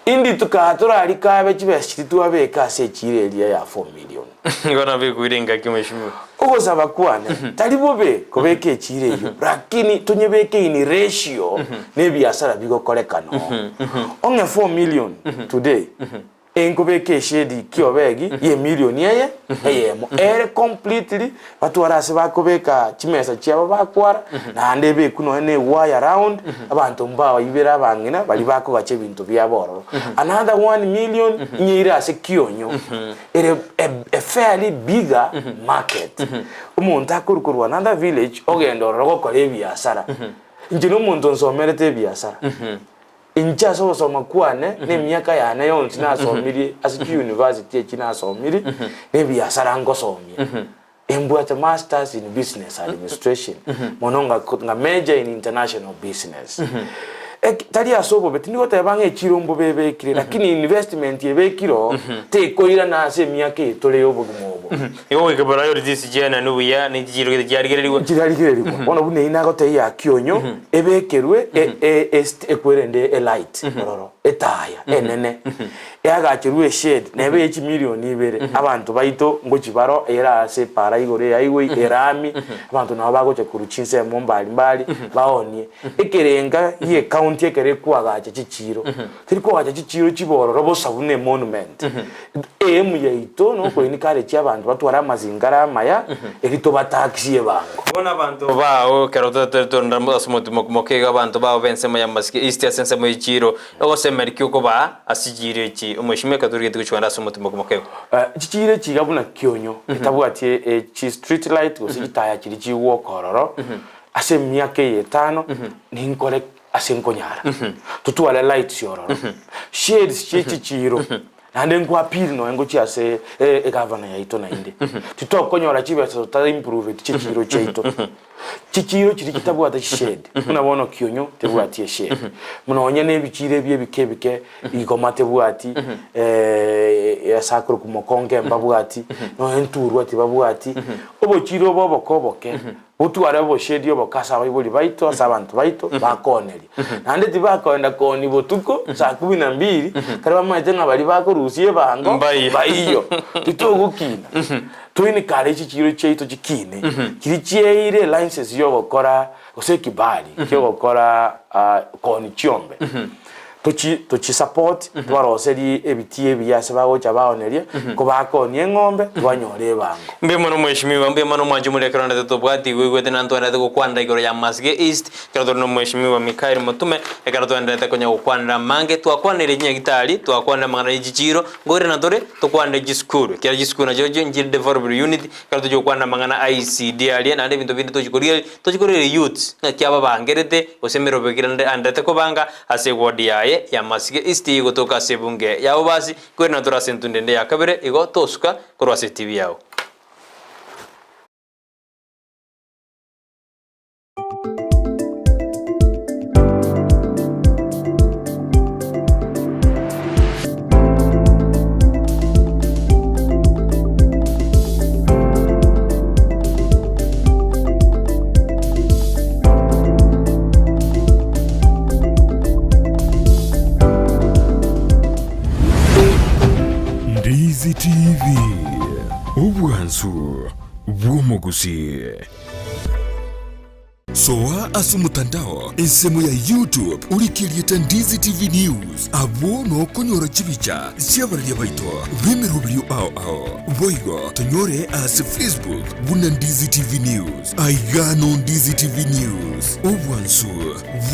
Indi tokaa torarikabe chibesa chiria twabeka ase echiiro eria ya 4 million. Igo nabekuire engaki mweshimiwa. Ogosaba kwane tari bobe kobeka echiiro eyio lakini tonyebeke in ratio ne ebiasara bigokorekana oo. Ong'e 4 million today Enkobeka eshedi ki'obegi y'emilioni eye eyemo ere completely batware ase bakobeka chimesa chiabo bakwara, naende ebekwe nonya na ewire round, abanto mbabaibere abang'ina baria bakogacha ebinto biabo ororo. Another 1 million inyeire ase kionyo ere a fairly bigger market. Omonto akorwa korwa another village ogenda ororo gokora ebiasara. Inche na omonto nsomerete ebiasara. Inche ase ogosoma kwane na emiaka yane yonsi nasomirie ase chiuniversity echi nasomirie, na ebiasara ngosomia. Embwate masters in business administration, mono nga major in international business. Ek tari ase obobe, tindi goteba ng'a echiro mbobe ebekire, lakini investment ebekire oo, tekoirana ase emiaka eye tore ya obogima obo. Igo goika priorities chiaenanwe buya, ne chichiro gete chiarigererigwe. Chirarigererigwa. Bono buna eyio nagotebia ya kionyo, ebekerwe e- e- est ekwerende elight ororo, etaya enene, eagacherwe eshade, nebe ye chimilioni ibere, abanto baito ngochi baro ere ase epara igoro eyaigwe erami, abanto nabo bagocha korwa chinsemo mbari mbari, baonie. Ekerenga gie ecounty ekero ekoagacha chichiiro, teri koagacha chichiiro chibe ororo bosa buna emonument. Aim yaito nokoencourage abanto batware amazingara amaya, erio tobataxie ebango. Bono abanto bao, ekero totorenda ase omotimo moke iga abanto bao b'ensemo ya Masike East ase ensemo y'echiiro, ogosemeria ki okobaa ase chichiiro echi, omweshimiwa ekero torigetie gochigenda ase omotimo moke igo? Chichiiro echi iga buna kionyo, etabwati chi street light gose chitaya chiria chigwoka ororo, Ase emiaka eye etano ninkore ase nkonyara, totware lights ororo, shades chie chichiiro, naende nkoappeal nonya ngochia ase egavana yaito naende. Titokonyora chibesa tota improveti chichiiro chiaito. Chichiiro chiria chitabwate chishade, buna bono Kionyo tebwati eshade, nonya na ebichiiro ebi ebike ebike, Igoma tebwati, ase akorokwa Mokonge mbabwati, nonya Nturwa tibabwati, obochiiro obo oboke oboke. Botware obosheri oboke ase abaibori baito, ase abanto baito, bakooneria. Naende tibakoenda koonia botuko saa kumi na mbili, ekero bamaete ng'a baria bakorusia ebango Mbaiyo. mbaiyo. Titogokina. Toini kare chichiiro chiaito chikine, chiria chiaeire elicense yogokora gose ekibali kiogokora koonia chiombe. Tochi tochi support, twaroserie ebitii ebiya ase bagocha baoneria, kobakonia eng'ombe, twanyora ebango. Mbuya mono mweshimiwa, mbuya mono mwanche omorero ekero ndete tobwati igo-igwete na ntwenderete gokwanera igoro ya Masige East, ekero tore na omweshimiwa Mikael Motume, ekero twenderete konya gokwanera amange, twakwaneire chinyagitari, twakwanire amang'ana ye chichiiro, nkoirana tore tokwanere chisukuru, ekiagera chisukuru nachio nchire developed unit, ekero tochia gokwanera amang'ana a ECD aria, naende ebinto binde tochia korigereria, tochia korigereria youths ng'aki ababangerete, gose emerobo ekero andete kobanga ase eward yaye ya Masige East gotoka ase ebunge ya Bobasi, nkoirana tore ase entunda ende ya kabere, igo tosuka korwa ase etibi yao. Ndizi TV, obwansu bw'omogusii. Soa ase omotandao ensemo ya YouTube orike erieta Ndizi TV News, abwo nokonyora chibicha chi'abararia baito b'emeroberio ao ao. Boigo tonyore ase Facebook buna Ndizi TV News. Aiga no Ndizi TV News, obwansu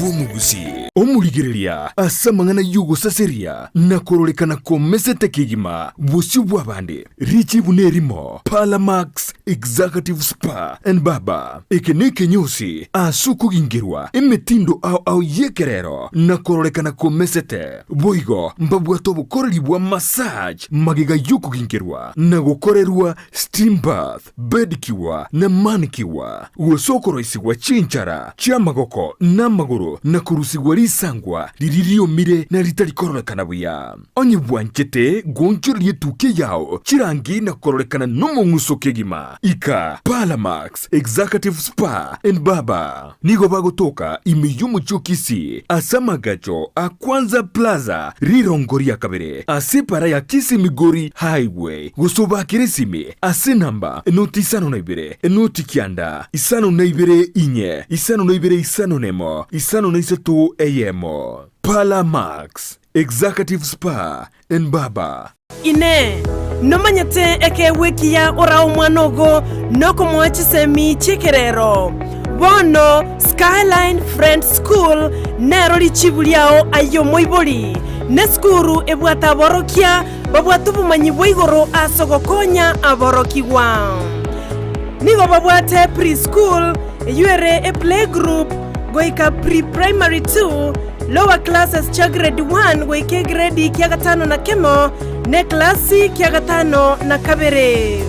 bw'omogusi. Omorigereria ase amang'ana y'ogosaseria na kororekana komesete kegima bosio bw'abande. Richibu nerimo, Parlamax Executive Spa and Barber. Eke nekenyosi ase okogingerwa emetindo ao ao y'ekerero na kororekana komesete. Boigo mbabwate obokoreri bwa massage magega y'okogingerwa na gokorerwa steam bath, bedicure na manicure, gose okoroisigwa chinchara chi'amagoko na amagoro na korusigwa risangwa riria riomire na ritari kororekana buya. Onye bwanchete goonchoreria etukia yao chirangi na kororekana nomong'uso kegima, ika Parlamax Executive Spa and Barber. Nigo bagotoka ime y'omochie o Kisii ase amagacho a Kwanza Plaza rirongo ria kabere ase epara ya Kisii Migori Highway gose obakere esimi ase enamba enoti 52 enoti 9 52 4 52 51 53 eyemo. Parlamax Executive Spa and Barber. Inee! Nomanyete ekeegwa ekiya orae omwana ogo nokomoa chisemi chi'ekerero? Bono Skyline Friends School nero richibu riao aye omoibori. Nesukuru ebwate aborokia babwate obomanyi bwa igoro ase ogokonya aborokigwa. Nigo babwate pre-school, eyio ere eplaygroup, goika pre-primary 2, Lower classes chia grade 1 goika egredi kia gatano na kemo, na eklasi kia gatano na kabere.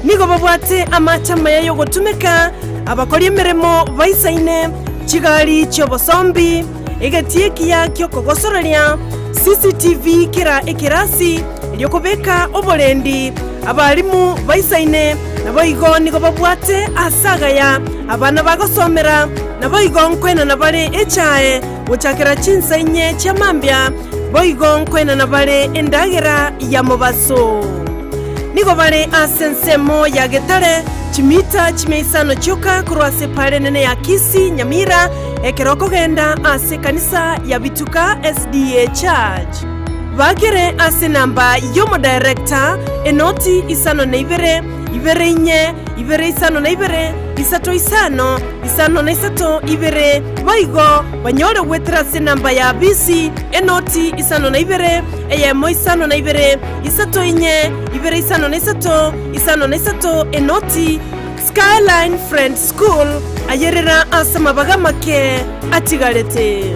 Nigo babwate amache amaya y'ogotumeka, abakori emeremo baisaine, chigari chi'obosombi, egetii ekiya ki'okogosoreria, CCTV kera ekerasi, erio kobeka oborendi, abalimu baisaine, Naboigo nigo babwate aase agaya abana bagosomera, naboigo nkoenana bare echae gochakera chinsa inye chia mambia, boigo nkoenana bare endagera ya mobaso. Nigo bare ase ensemo ya Getare, chimita chimia isano chioka korwa ase epaara enene ya Kisii, Nyamira, ekero okogenda ase ekanisa ya Bituka SDA Church. Bakere ase enamba y'omodirector, enoti 52, 2 4, 2 52, 3 5, 5 na 3 2, boigo banyore goetera ase enamba ya bisi, enoti 52, 1 52, 3 4, 2 53, 5 na 3, enoti. Skyline Friends School, ayerera ase amabaga amake atigarete.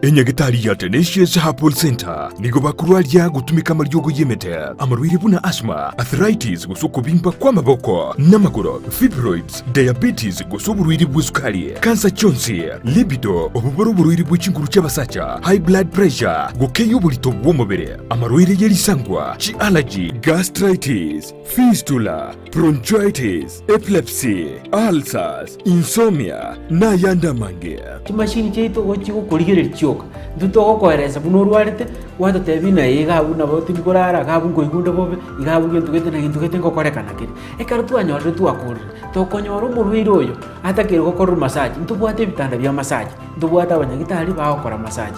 Enyagitari ya Tenacious Herbal Centre nigo bakorwaria gotumeka amariogo y'emete, amarwaire buna asthma, arthritis gose okobimba kw'amaboko n'amagoro, fibroids, diabetes gose oborwaire bw'esukari, kansa chionsi, libido, obobore oborwaire bwe chinguru chi'abasacha, high blood pressure, gokeyia oborito bw'omobere, amarwaire ye risangwa, chi'allergy, gastritis, fistula, bronchitis, epilepsy, ulcers, insomnia, na ayande amange. Chimashini chiaito igo chigokorigereria chioka, intwe togokoeresa buna orwarete, gwatotebia ng'a ee iga abwo nabo tindi korara, iga abwo nkoigwa onde bobe, iga abwo gento gete na gento gete ngokorekana kere. Ekero twanyorire twakorire, tokonyora omorwaire oyo atakeire gokorerwa massage, ntobwate ebitanda bia massage, ntobwate abanyagitari bagokora massage.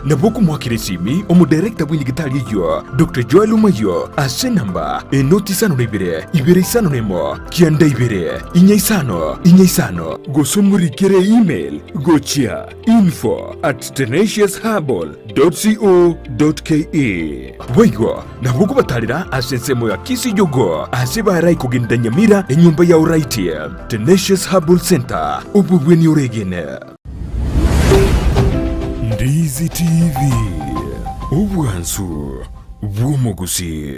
Nabo okomoakera esimi omodirector bw'enyagitari eyio, Doctor Joel Omayio, ase enamba enoti isano na ibere, ibere isano na emo, kianda ibere, inya isano, inya isano, gose omorikere email gochia info at tenaciousherbal dot co dot ke. Boigo nabo okobatarera ase ensemo ya Kisii Jogoo ase barai kogenda Nyamira enyomba ya Oraiti Tenacious Herbal Center obobweni oregene. Ndizi TV, obwansu bw'omogusii.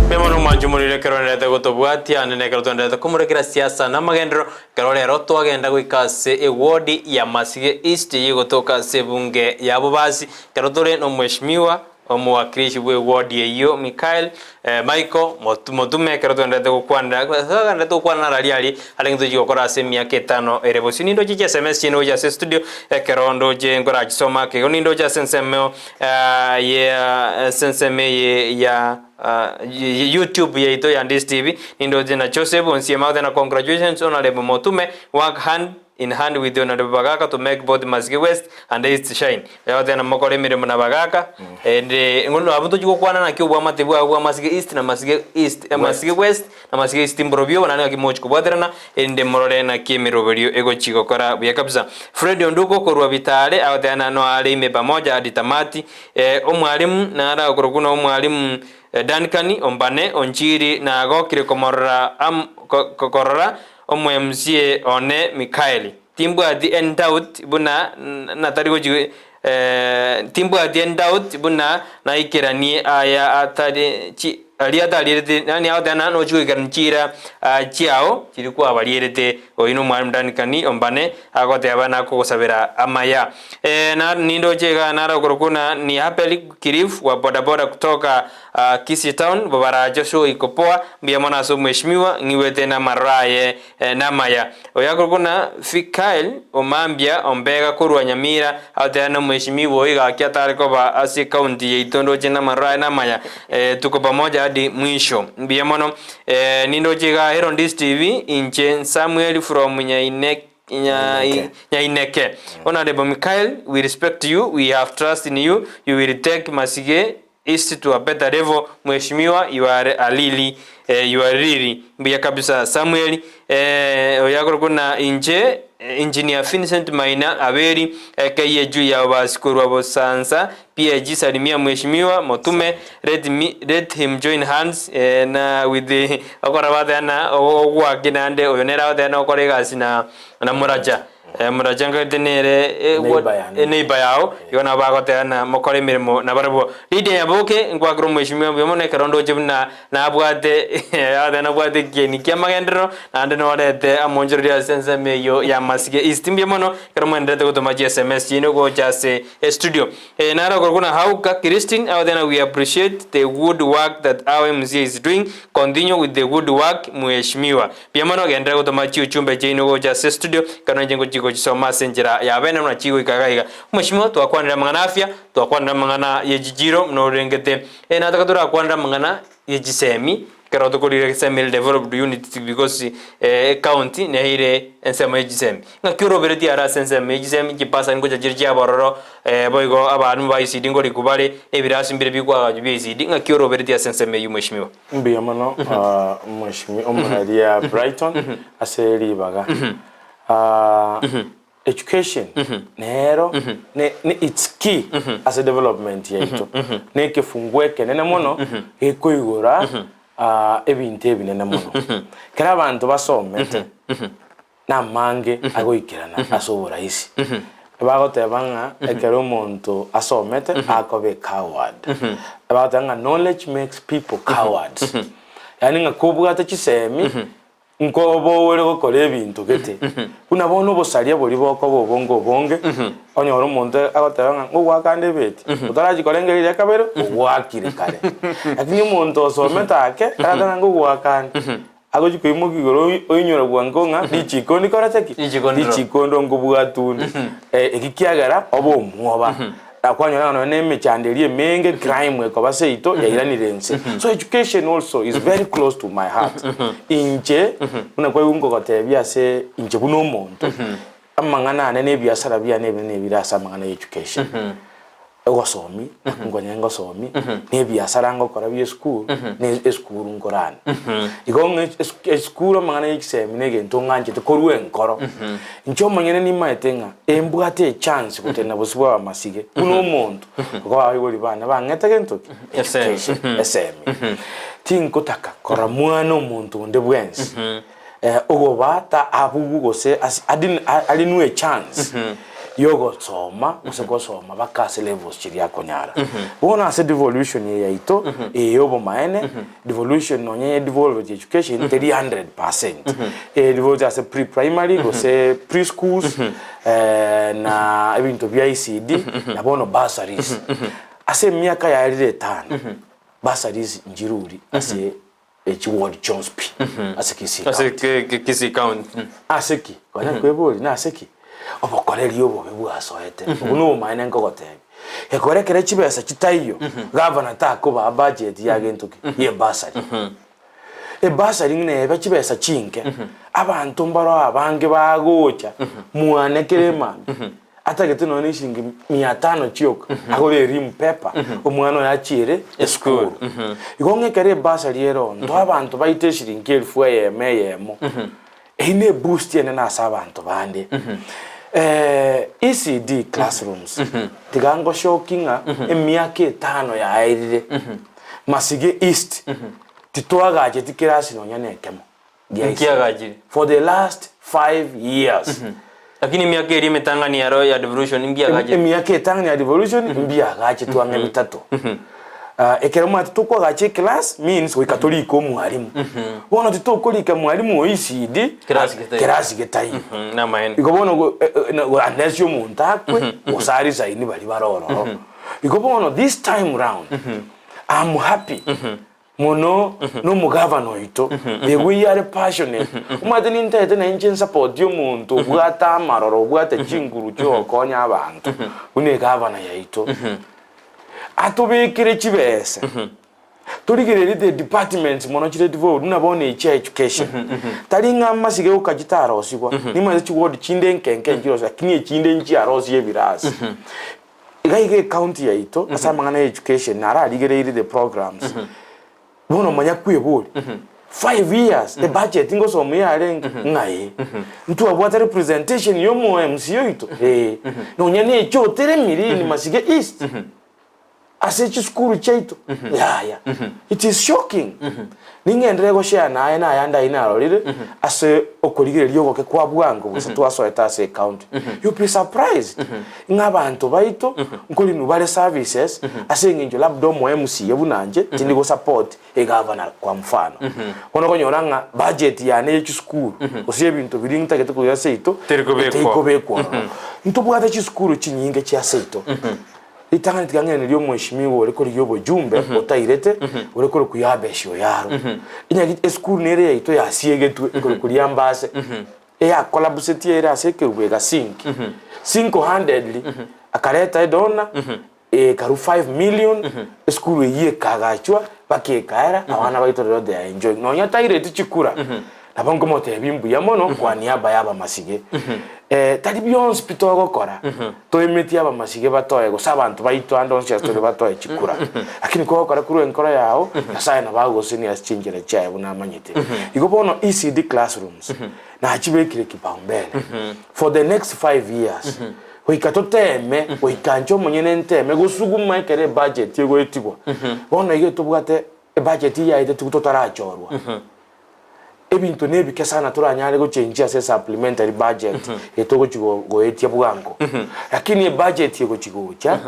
Mbuya mono mwanche omorire. ekero oendererete gotobwatia naende nekero twendererete komorekera siasa na amagenderero, ekero rero twagenda goika ase eward ya Masige East eyio egotoka ase ebunge ya Bobasi, ekero tore na omweshimiwa omowakilishi bwe eward eyio Michael Michael Motume ekero twendererete gokwanera twagendererete gokwana naro aria aria arenge tochia gokora ase emiaka etano ere bosio. Nindoche chi sms chiaino gocha ase estudio ekero ndoche nkorachisoma ake igo nindoche ase ensemo ya ase ensemo eye ya YouTube yaito ya Ndisi TV, nindoche na Joseph Onsiema agoteba congratulations Honourable Motume, work hand in hand with Honourable Bagaka to make both Masige West and East shine. Oyo agoteba mokore emeremo na Bagaka, ende abwo tochia gokwana naki obwamate bwabo bwa Masige East na Masige East, Masige West na Masige East mborobio obo naende ngaki mochi kobwaterana erinde morore naki emeroberio egochi gokora buya kabisa. Fred Onduko korwa Bitare agoteba na noare ime pamoja hadi tamati Omwalimu nare agokorokwa buna omwalimu Duncan Ombane Onchiri nagokire komorora am korora omoMCA one Mikaeli. Timbwati endoubt buna natari gochi timbwati endoubt buna naikeranie aya atari chi aria atarierete yaani agoteba ng'a nochi goikerania chiira chiao chiria kwabarierete. Oyio nomwalimu Duncan Ombane agoteba nakogosabera amaya. Na nindoche iga naro okorokwa buna ni Abel Kirif wa bodaboda kutoka Kisii town bobarache show iko poa mbuya mono ase omweshimiwa ng'igwete namaroro aye namaya. Oyo akorokwa buna Fikael Omambia Ombega korwa Nyamira agoteba nomweshimiwa oyo gaki atare koba ase ecounty yaito ndoche namaroro aye namaya tuko pamoja hadi mwisho mbuya mono. Nindoche iga Herondis TV inche Samuel from Nyaine Nyaineke. Honourable Michael, we respect you, we have trust in you, you will take Masige East to a better level, Mheshimiwa you are a really, you are really mbuya kabisa Samuel oyo akorokwa na inche Engineer Vincent Maina Aberi aka juu ya obasi korwa Bosansa PAG salimia Mheshimiwa Motume let me let him join hands na with the okora bateana ogwaki naende oyo nere agoteana gokora egasi na na Muracha Muracha nkaete nere Neighbor yane. eneighbor yao igo nabo bagoteana mokore emeremo nabarabwo. Lydia Nyaboke nkwakera omweshimiwa mbuya mono ekero ndoche buna nabwate agotebi nabwate ekieni kia amagenderero naende norete amonchoreria ase ensemo eyio ya Masige East. Mbuya mono ekero mwenderete gotoma chi sms chiaino gocha ase estudio. Naro okorokwa na Hauka Christine agoteba ng'a we appreciate the good work that our MCA is doing, continue with the good work mweshimiwa. Mbuya mono genderera gotoma chiuchumbe chiaino gocha ase estudio ekero nainche ngochia gochisoma ase enchera ya bene buna chigoika iga iga. Mweshimiwa twakwanire amang'ana afya, twakwanire amang'ana ye chichiro buna orengete, nataka torakwanere amang'ana ye chisemi, Ekero tokorire Semi Developed Unit because ecounty neire ensemo ye chisemi. Ng'aki oroberetie are ase ensemo ye chisemi, chibasari ngocha chire chiabororo, boigo abalimu ba ECD ngorikwa bare, ebirasi mbire bikwagachwa bia ECD, ng'aki oroberetie ase ensemo eyio mweshimiwa? Mbuya mono mweshimiwa omoraria Brighton ase ribaga. Education nero ne ne its key ase development yaito. Ne ekefunguo ekenene mono gekoigora ebinto ebinene mono. Ekero abanto basomete namange agoikerana ase oborahisi. Bagoteba ng'a ekero omonto asomete akoba a coward. Bagoteba ng'a knowledge makes people cowards. Yaani ng'a kobwate chisemi Nkoboore gokora ebinto gete, buna bono obosaria boria bokoba obonge obonge, onyore omonto agoteba ng'a ngogoaka ande ebeti, otarachia korengereria riria kabere, ogoakire kare. Lakini omonto osomete ake, aratebe ng'a ngogoaka ande, agochia koimokia igoro oinyora bwango ng'a richiko ndikorete ki? Richiko ndiro. Richiko ndo nkobwata onde. Eki kiagera obe omwoba. Na kwanyora ng'a nonya na emechando eria emenge, crime ekoba seito, yairanire inse. So education also is very close to my heart. Inche, buna kwaigwa nkogotebia ase inche buna omonto, amang'ana ane na ebiasara biane ebinene ebire ase amang'ana ya education. Ogosomi, nkonye ngosomi, na ebiasara ngokora bia esukuru, na esukuru nkorane. Igo ng'a esukuru amang'ana ya chisemi na egento ng'anchete korwa enkoro. Inche omonyene nimaete ng'a embwate echance gotenena bosio bwa abamasige buna omonto, okoba abaibori bane bang'ete gento ki? Education, esemi. Tinkotaka korora mwana omonto onde bwensi ogoba ta abugwe gose ase arinwe echance. Yogosoma gose gosoma baka ase levels chiria akonyara. Bono ase devolution eye yaito eye ya obomaene, devolution nonye ye devolved education teri 100%. Eye devolved ase pre primary gose pre schools na ebinto bia ECD na bono bursaries. Ase emiaka yaerire etano, bursaries nchiruri ase echiward chionsi pi ase Kisii Ase County. ke- ke- Kisii County. Ase ki? Konya kweboria nase ki? Obokoreri obobe bwasoete. Obwo nobomaene nkogotebia. Gekogera ekere chibesa chitaiyo, gavana takobaa budget ya gento ki? Ye bursary. Ebursary ng'a nebe chibesa chinke, abanto mbaro abange bagocha mwane kera emambia. Atagete nonya ne eshilingi mia tano chioka, agore erimu paper, omwana oye achiere esukuru. Igo ng'a ekero ebasari ere oo, ntoe abanto baite eshilingi elfu eyemo eyemo, eyio ne eboost enene ase abanto bande. ECD classrooms, tiga ngoshoki ng'a emiaka etano yaerire, Masige East, titwagacheti kerasi nonya na ekemo. gia ECD. Nkiagachire. For the last 5 years. Lakini emiaka eria emetang'ani ero ya devolution mbiagachete. Emiaka etang'ani ya devolution mbiagachetwe ang'e bitato. Ah, ekero omanyete tokoagacha eclass means goika torike omwalimu. Bono titokorika mwalimu o ECD Kerasi getaiyo. kerasi getaiyo. Namaene. Igo bono go- eh, eh, na- unless omonto akwe gose aresign baria bare ororo. Igo bono this time round I'm happy Mono nomogavana oito, the way are passionate. Omanyete nintaete na inche nsupport omonto obwate amaroro, obwate chinguru chiogokonya abanto, buna egavana yaito. Atobekere chibesa, torigererie the departments mono chire devolved buna bono echi chia education. Tari ng'a amasige oka chitarosigwa, nimanyete chiward chinde nke nke nchirosiwa lakini echinde nchiarosie ebirasi. Iga iga ecounty yaito ase amang'ana ya education nararigereirie the programs bono manya kweboria 5 years ebudget ngosoma yarenge ng'a ee ntwabwate representation ya omo MCA oito ee nonya na echoteremire in Masige East ase chisukuru chiaito yaya it is shocking Ning'enderere goshare naye na ayande ayio narorire ase okorigereria ogoke kwa bwango gose twasoete ase ecounty. You'll be surprised ng'a abanto baito nkorinwa bare services ase eng'encho labda omo MCA buna inche tindi go support egavana kwa mfano. Bono okonyora ng'a budget yane ye chisukuru gose ebinto biria ntagete koira seito Teri kobekwa. terikobekwa ororo. Ntobwate chisukuru chinyinge chia seito. Ritang'ani tiga ng'ene ri'omweshimiwa ore korigia obojumbe otairete, ore korokwa Yabeshi oyaro. Inyagi esukuru nere yaito yasiegetwe ekorokwa Riambase, eyakolapsetie ere ase ekerubo egasink. Single handedly akareta edona ekarwa 5 million, esukuru eyio ekagachwa mpaka ekaera, abana baito rero they are enjoying. Nonya taireti chikura, nabo nkomotebia mbuya mono kwa niaba y'abamasige. Tari bionsi pi togokora, toemetie abamasige batoe gose abanto baito ande onsi ase tore batoe chikura. Lakini kogokora korwa enkoro yao, Nyasaye nabo agogosenia ase chinchera chiaye buna amanyete. Igo bono ECD classrooms nachibekire kipaumbele for the next 5 years goika toteme goika inche omonyene nteme gosuguma ekero ebudget egoetigwa. Bono iga tobwate ebudget yaetetigwe totarachorwa. Ebinto nebike sana toranyare gochenchia ase supplementary budget eye togochi goetia bwango. Lakini ebudget egochi gocha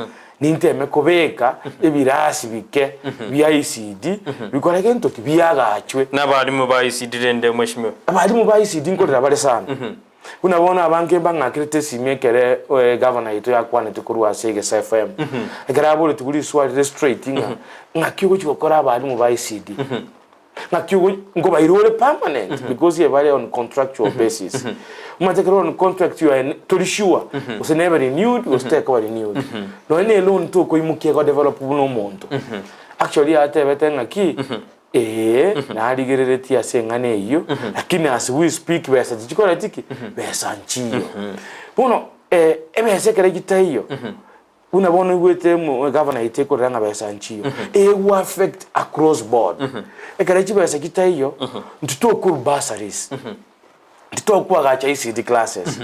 ninteme kobeka ebirasi bike bia ECD bikore gento ki? Biagachwe. Na abalimu ba ECD rende mweshimiwa? Abalimu ba ECD nkorera bare sana. Buna bono abange mbang'akerete esimi ekere egavana yaito yakwanete korwa ase Egesa FM. Ekero aboretigwe riswali rire straight ng'a ng'aki ogochi gokora abalimu ba ECD? Ng'aki ogo nkobaira ore permanent because ebare on contractual basis. Omanyete ekero ore on contract you are in tori sure gose nebe renewed gose tekoba renewed. Nonye na eloan tokoimokia ego develop buna omonto. Actually atebete ng'aki ee narigereretie ase eng'ana eyio lakini as we speak besa tichikoreti ki? Besa nchiyo. Bono ebesa ekero chitaiyo Buna bono oigwete egavana yaito ekorera ng'a besa nchiyo, ego affect across board. Ekero chibesa chitaiyo, intwe tokorwa bursaries, ntitokoagacha ECD classes,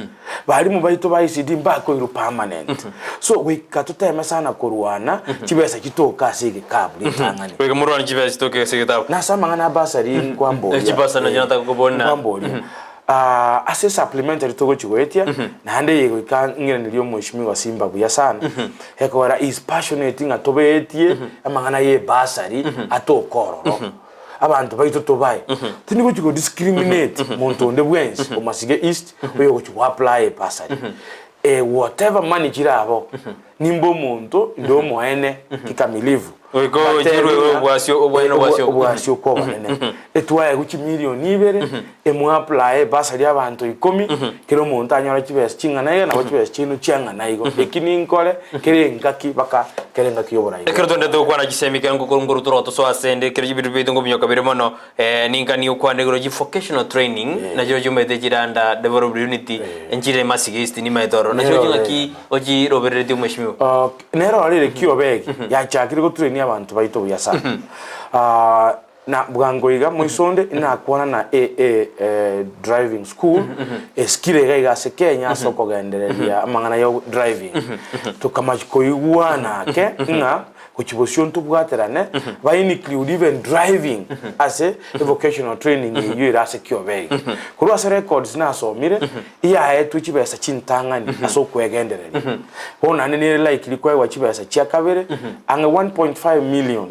barimu baito ba ECD mbakoirwa permanent. So goika toteme sana korwana chibesa chitoke ase egekabu ritang'ani. Goika morwane chibesa chitoke ase egetabu. Nase amang'ana a bursary nkwamboria, Chibasari nachio nataka kobona. nkwamboria. Ase esupplementary togochia goetia, naende eye goika ng'iranerie omweshimiwa Simba buya sana, ekogera he is passionate ng'a tobeetie amang'ana ya ebursary atoke ororo, abanto baito tobae. Tindi gochia go discriminate monto onde bwensi o Masige East oyogochia go apply ebursary. Whatever money chire abwo, nimbe omonto inde omoene kikamilifu. Goika ocherwe obwasio obwanene obwasio. Obwasio kwa obonene. Etwaegwe chimilioni ibere, emwapply ebasari abanto ikomi, kera omonto anyore chibesa ching'ana iga nabo chibesa chiaino chiang'ana igo. Eki ninkore kera engaki mpaka kera engaki y'oborai Ekero twendete gokwana chisemi ekero ngokoro nkorutora otosoa ase ende ekero ebinto biaito nkobinyoka bire mono ninkani okwana igoro chi vocational training nachio chiomanyete chiranda developed unity nchire Masige East nimaete ororo. Nachio Nero ching'aki ochirobereretie omweshimiwa? Nere orere kiobegi yachakire goturenia abanto baito buya sana. Na bwango iga moisonde inakwana na AA driving school esikire iga iga ase Kenya ase okogendereria amang'ana ya driving. Tokamach koigwana ake ng'a gochia bosio ntobwaterane ba include even driving ase evocational training eyio ere ase kiobegi. Korwa ase records nasomire Iyaetwe chibesa chintang'ani ase okwegendereria. Bono naende nere likely koegwa chibesa chia kabere ang'e 1.5 million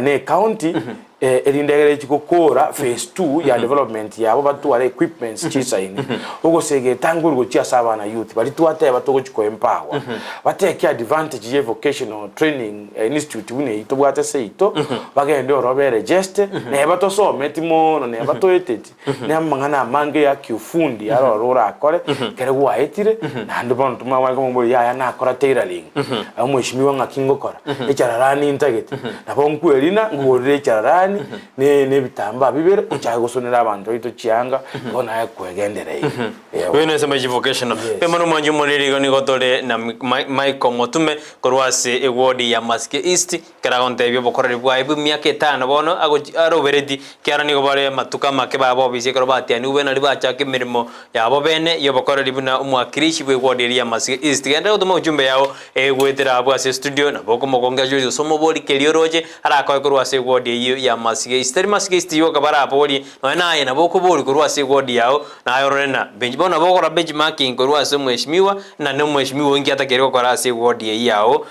ne ecounty erinde egere echi gokora phase 2 ya development yabo batware equipments chisaine ogosega etangori gochia ase abana youth baria twateba togochi ko empower bateke advantage ye vocational training institute buna eyio tobwate seito bagende ororo be register neba tosometi mono neba toeteti Na amang'ana amange ya kiufundi aroro orakore, ekero gwaetire, naende bono tomanye komoboria yaya nakora tailoring, omweshimiwa ng'aki ngokora, echararani ntagete, nabo nkwerina nkogorere echararani ne na ebitambaa bibere ochake gosonera abanto baito chianga, igo naye kwegendereire. Eeh. Oyo nensemo ya chivocational. Yes. Mbuya mono mwanche omoriri igo nigo tore na Michael Motume korwa ase eward ya Masike East. Ekero agontebia obokoreri bwaye bw'emiaka etano bono agochi arobereti, ekiagera nigo bare amatuko amake babe obisi ekero batianigwe nario bachaka emeremo yabo bene y'obokoreri buna omwakilishi bw'eward eria ya Masige East. Genderera gotoma ujumbe yao egoetera abwo ase estudio nabo okomokongera Joyce gose omobori keria oroche arakoe korwa ase eward eyio ya Masige East. Tari Masige East yoka baraborie nonya naye nabo okoboria korwa ase eward yao naye orore na bench bono nabo okogora benchmarking korwa ase omweshimiwa na nomweshimiwa oinki atakeire gokora ase eward eyio yao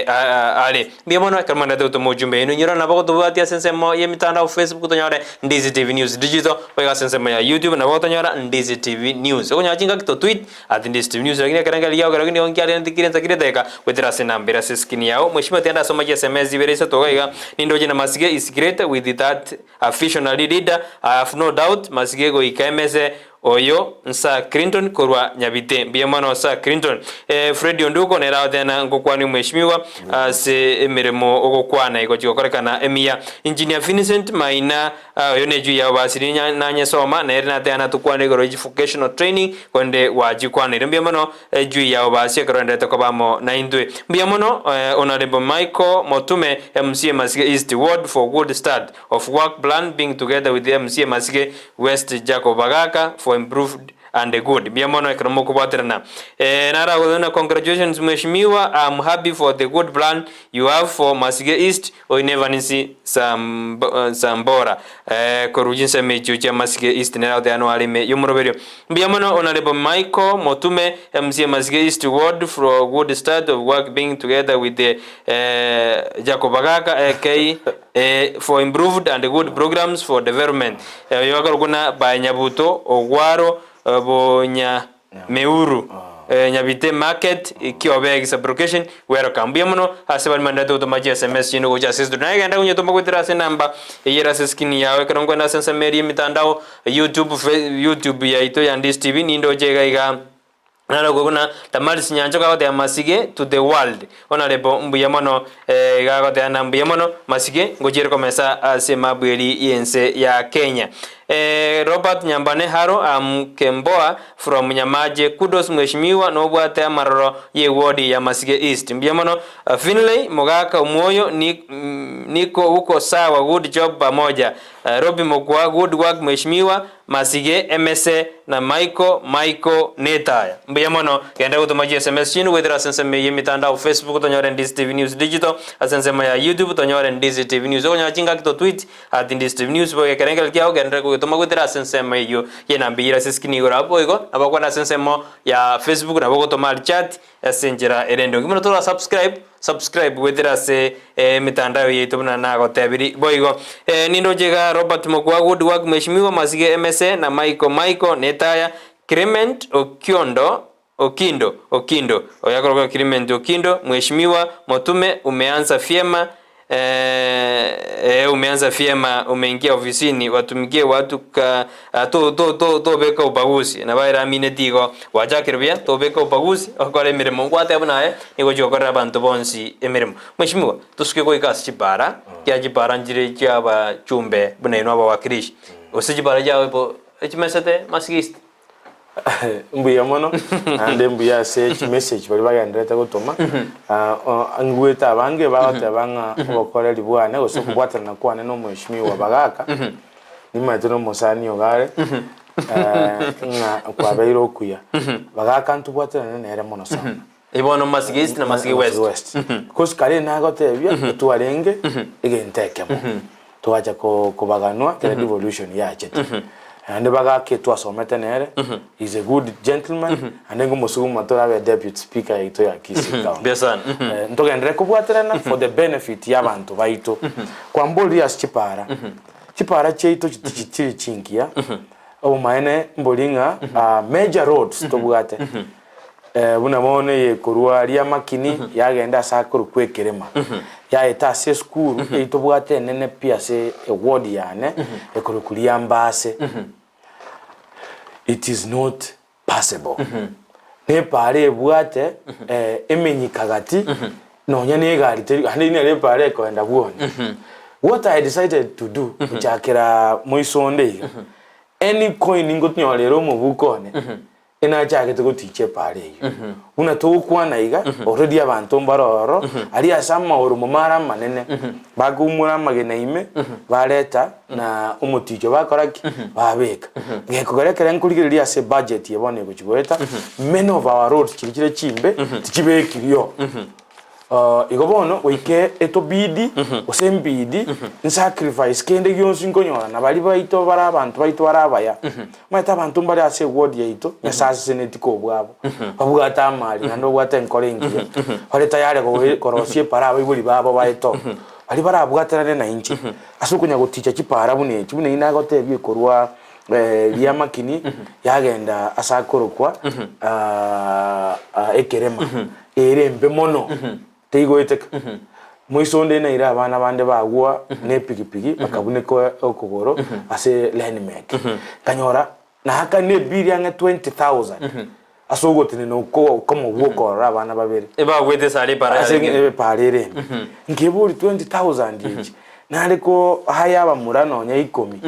Are. Mbuya mono ekero mwenderete gotoma ojumbe yaino inyora nabo gotobwatia ase ensemo y'emitandao Facebook tonyore Ndizi TV News Digital boigo ase ensemo ya YouTube nabo gotonyora Ndizi TV News. Okonyora chingaki to tweet at Ndizi TV News lakini ekerengerio kiao kerokio nigo nkiarente kire ensa kire edageka goetera ase enamba ere ase eskrini yao. Mweshimiwa tiga ndasoma chi SMS ibere isato iga iga nindoche na Masige is great with that a visionary leader I have no doubt Masige goika emese Oyo n'Sir Clinton korwa Nyabite. Mbuya mono Sir Clinton. Eh, Fred Onduko nere agotena ngokwania omweshimiwa ase emeremo ogokwana egochi gokorekana emiya. Engineer Vincent Maina, ah, oyo nechui yabo basiri nanyesoma nere nateana tokwane igoro ye vocational training konde gwachikwanire. Mbuya mono echui yabo basi ekero oenderete koba amo naintwe. Mbuya mono eh, Honourable Michael Motume, MCA Masige East Ward for good start of work plan being together with MCA Masige West Jacob Bagaka for improved and good. Mbuya mono ekero mokobwaterana. Eh, naragotebi congratulations mheshimiwa, I'm happy for the good plan you have for Masige East, oyo ne Evanisi Sambora eh, korwa chinsemo echio chia Masige East nere agoteba noare ime y'omoroberio. Mbuya mono Honourable Michael Motume MCA Masige East Ward for good start of work being together with the eh, Jacob Bagaka AK For improved and good programs for development, oyo akorokwa na by Nyabuto Ogwaro Bonyameuru Nyabite Market Kiobegi Sub-location Welcome. Mbuya mono ase baria manderete gotoma chi sms chiino gocha ase studio. Naye genda konyetoma goetera ase enamba eyio ere ase screen yao ekero nkoenda ase ensemo eria emitandao YouTube, YouTube yaito ya Ndisi TV nindoche iga iga. Narokwe buna Damaris Nyanchoka agoteba Masige to the world. Honourable mbuya mono iga agoteba na mbuya mono Masige ngochiere komesa ase emapu eri yense ya Kenya. Robert Nyambane haro am Kemboa from Nyamache kudos mheshimiwa nobwate amaroro ye ward ya Masige East. Mbuya mono Finley Mogaka Omwoyo niko uko sawa good job pamoja. Robbie Mokua good work mheshimiwa Masige, Emese, na Michael, Michael, netaya. Mbuya mono, genda gotoma chi sms chiino goetera ase ensemo eye y'emitandao Facebook tonyore Ndizi TV News Digital, ase ensemo ya YouTube tonyore Ndizi TV News. Okonyora chingaki to tweet at Ndizi TV News boigo ekerengererio kiao genderera. ogetoma goetera ase ensemo eyio y'enamba eyio ere ase eskrini igoro abwo boigo nabo okogenda ase ensemo ya Facebook nabo ogotoma aria chat ase enchera ere endonge. Buna tora subscribe, subscribe goetera ase emetandao yaito buna nagotebiri boigo. Nindoche iga Robert Mokua good work mheshimiwa Masige Emese na Michael Michael Netaya Clement Okiondo Okindo Okindo oyo akorokwa Clement Okindo Mheshimiwa Motume umeanza vyema Eeh umeanza vyema umeingia ofisini watumikie watu ka to to to tobeka ubaguzi nabo aye amineti igo gwachakire buya tobeka ubaguzi okore emeremo ngwateba buna aye nigo ochia gokorera abanto bonsi emeremo. Mheshimiwa tosuke goika ase chibara ekiagera chibara nchire chia abachumbe buna inwe abawakilishi gose chibara chiao bo echimesete Masige East. Mbuya mono, naende mbuya ase chimessage baria bagendererete gotoma. Ah, o- ngigwete abange bagoteba ng'a obokoreri bwane gose okobwatanana kwane na omweshimiwa Bagaka, nimanyete na omosani iga are, ng'a kwabeire okuya. Bagaka ntobwatanane nere mono sana. Eye bono Masige East na Masige West. West. Because kare nagotebia etwarenge egento ekemo. Twacha ko- kobaganwa kera devolution yachete. Naende bagaka twasomete nere, he is a good gentleman, naende ngomosuguma torabe deputy speaker yaito ya Kisii County. Buya sana. Eh, ntogenderere kobwaterana for the benefit ya abanto baito. Kwamboririe ase chipara, chipara chiaito tichiri chingiya, obomaene mbori ng'a ah, major roads tobwate. Buna bono eye korwa aria amakini yagenda ase akorokwa ekerema, yaeta ase esukuru eyio tobwate enene pi ase eward yane ekorokwa Riambase. It is not passable. Nepaara ebwate emenyikagati nonya na egari teri naende nere epaara ekoenda bwone. What I decided to do gochakera moiso onde iga, any coin ngonyorera omobuko one. Enachagete goticha epaara eyio. Buna togokwana iga, already abanto mbare ororo, aria ase amaoromo mare amanene, bakoumora amagena ime, bareta na omoticho bakora ki? Babeka. Gekogera ekere nkorigereria ase ebudget eye bono egochi goeta, many of our roads chiria chire chimbe, tichibekirio. Igo bono goika etobidi gose embidi nsacrifice kende gionsi nkonyora na baria baito bare abanto baito bare abaya. Omanyete abanto mbare ase eward yaito Nyasae aseseneti kobwabo, babwate amari naende babwate enkoro engiya, bare tayari goe korosia epara abaibori babo baeto, baria barabwaterane nainche ase okonya goticha chipara buna echi, buna eyio nagotebia ekorwa riamakini yagenda ase akorokwa ekerema. Ere embe mono, teigoeteka. Moiso onde naire abana bande bagwa nepigipigi bakabuneka okogoro ase Lenmek. Nkanyora naakana ebiri ang'e 20,000 ase ogotenena oko okomo gwa okorora abana babere. Ebagwete esare epara Ase yarenge. epara ere embe. Nkebori 20,000 echi nare ko hire abamura nonya ikomi.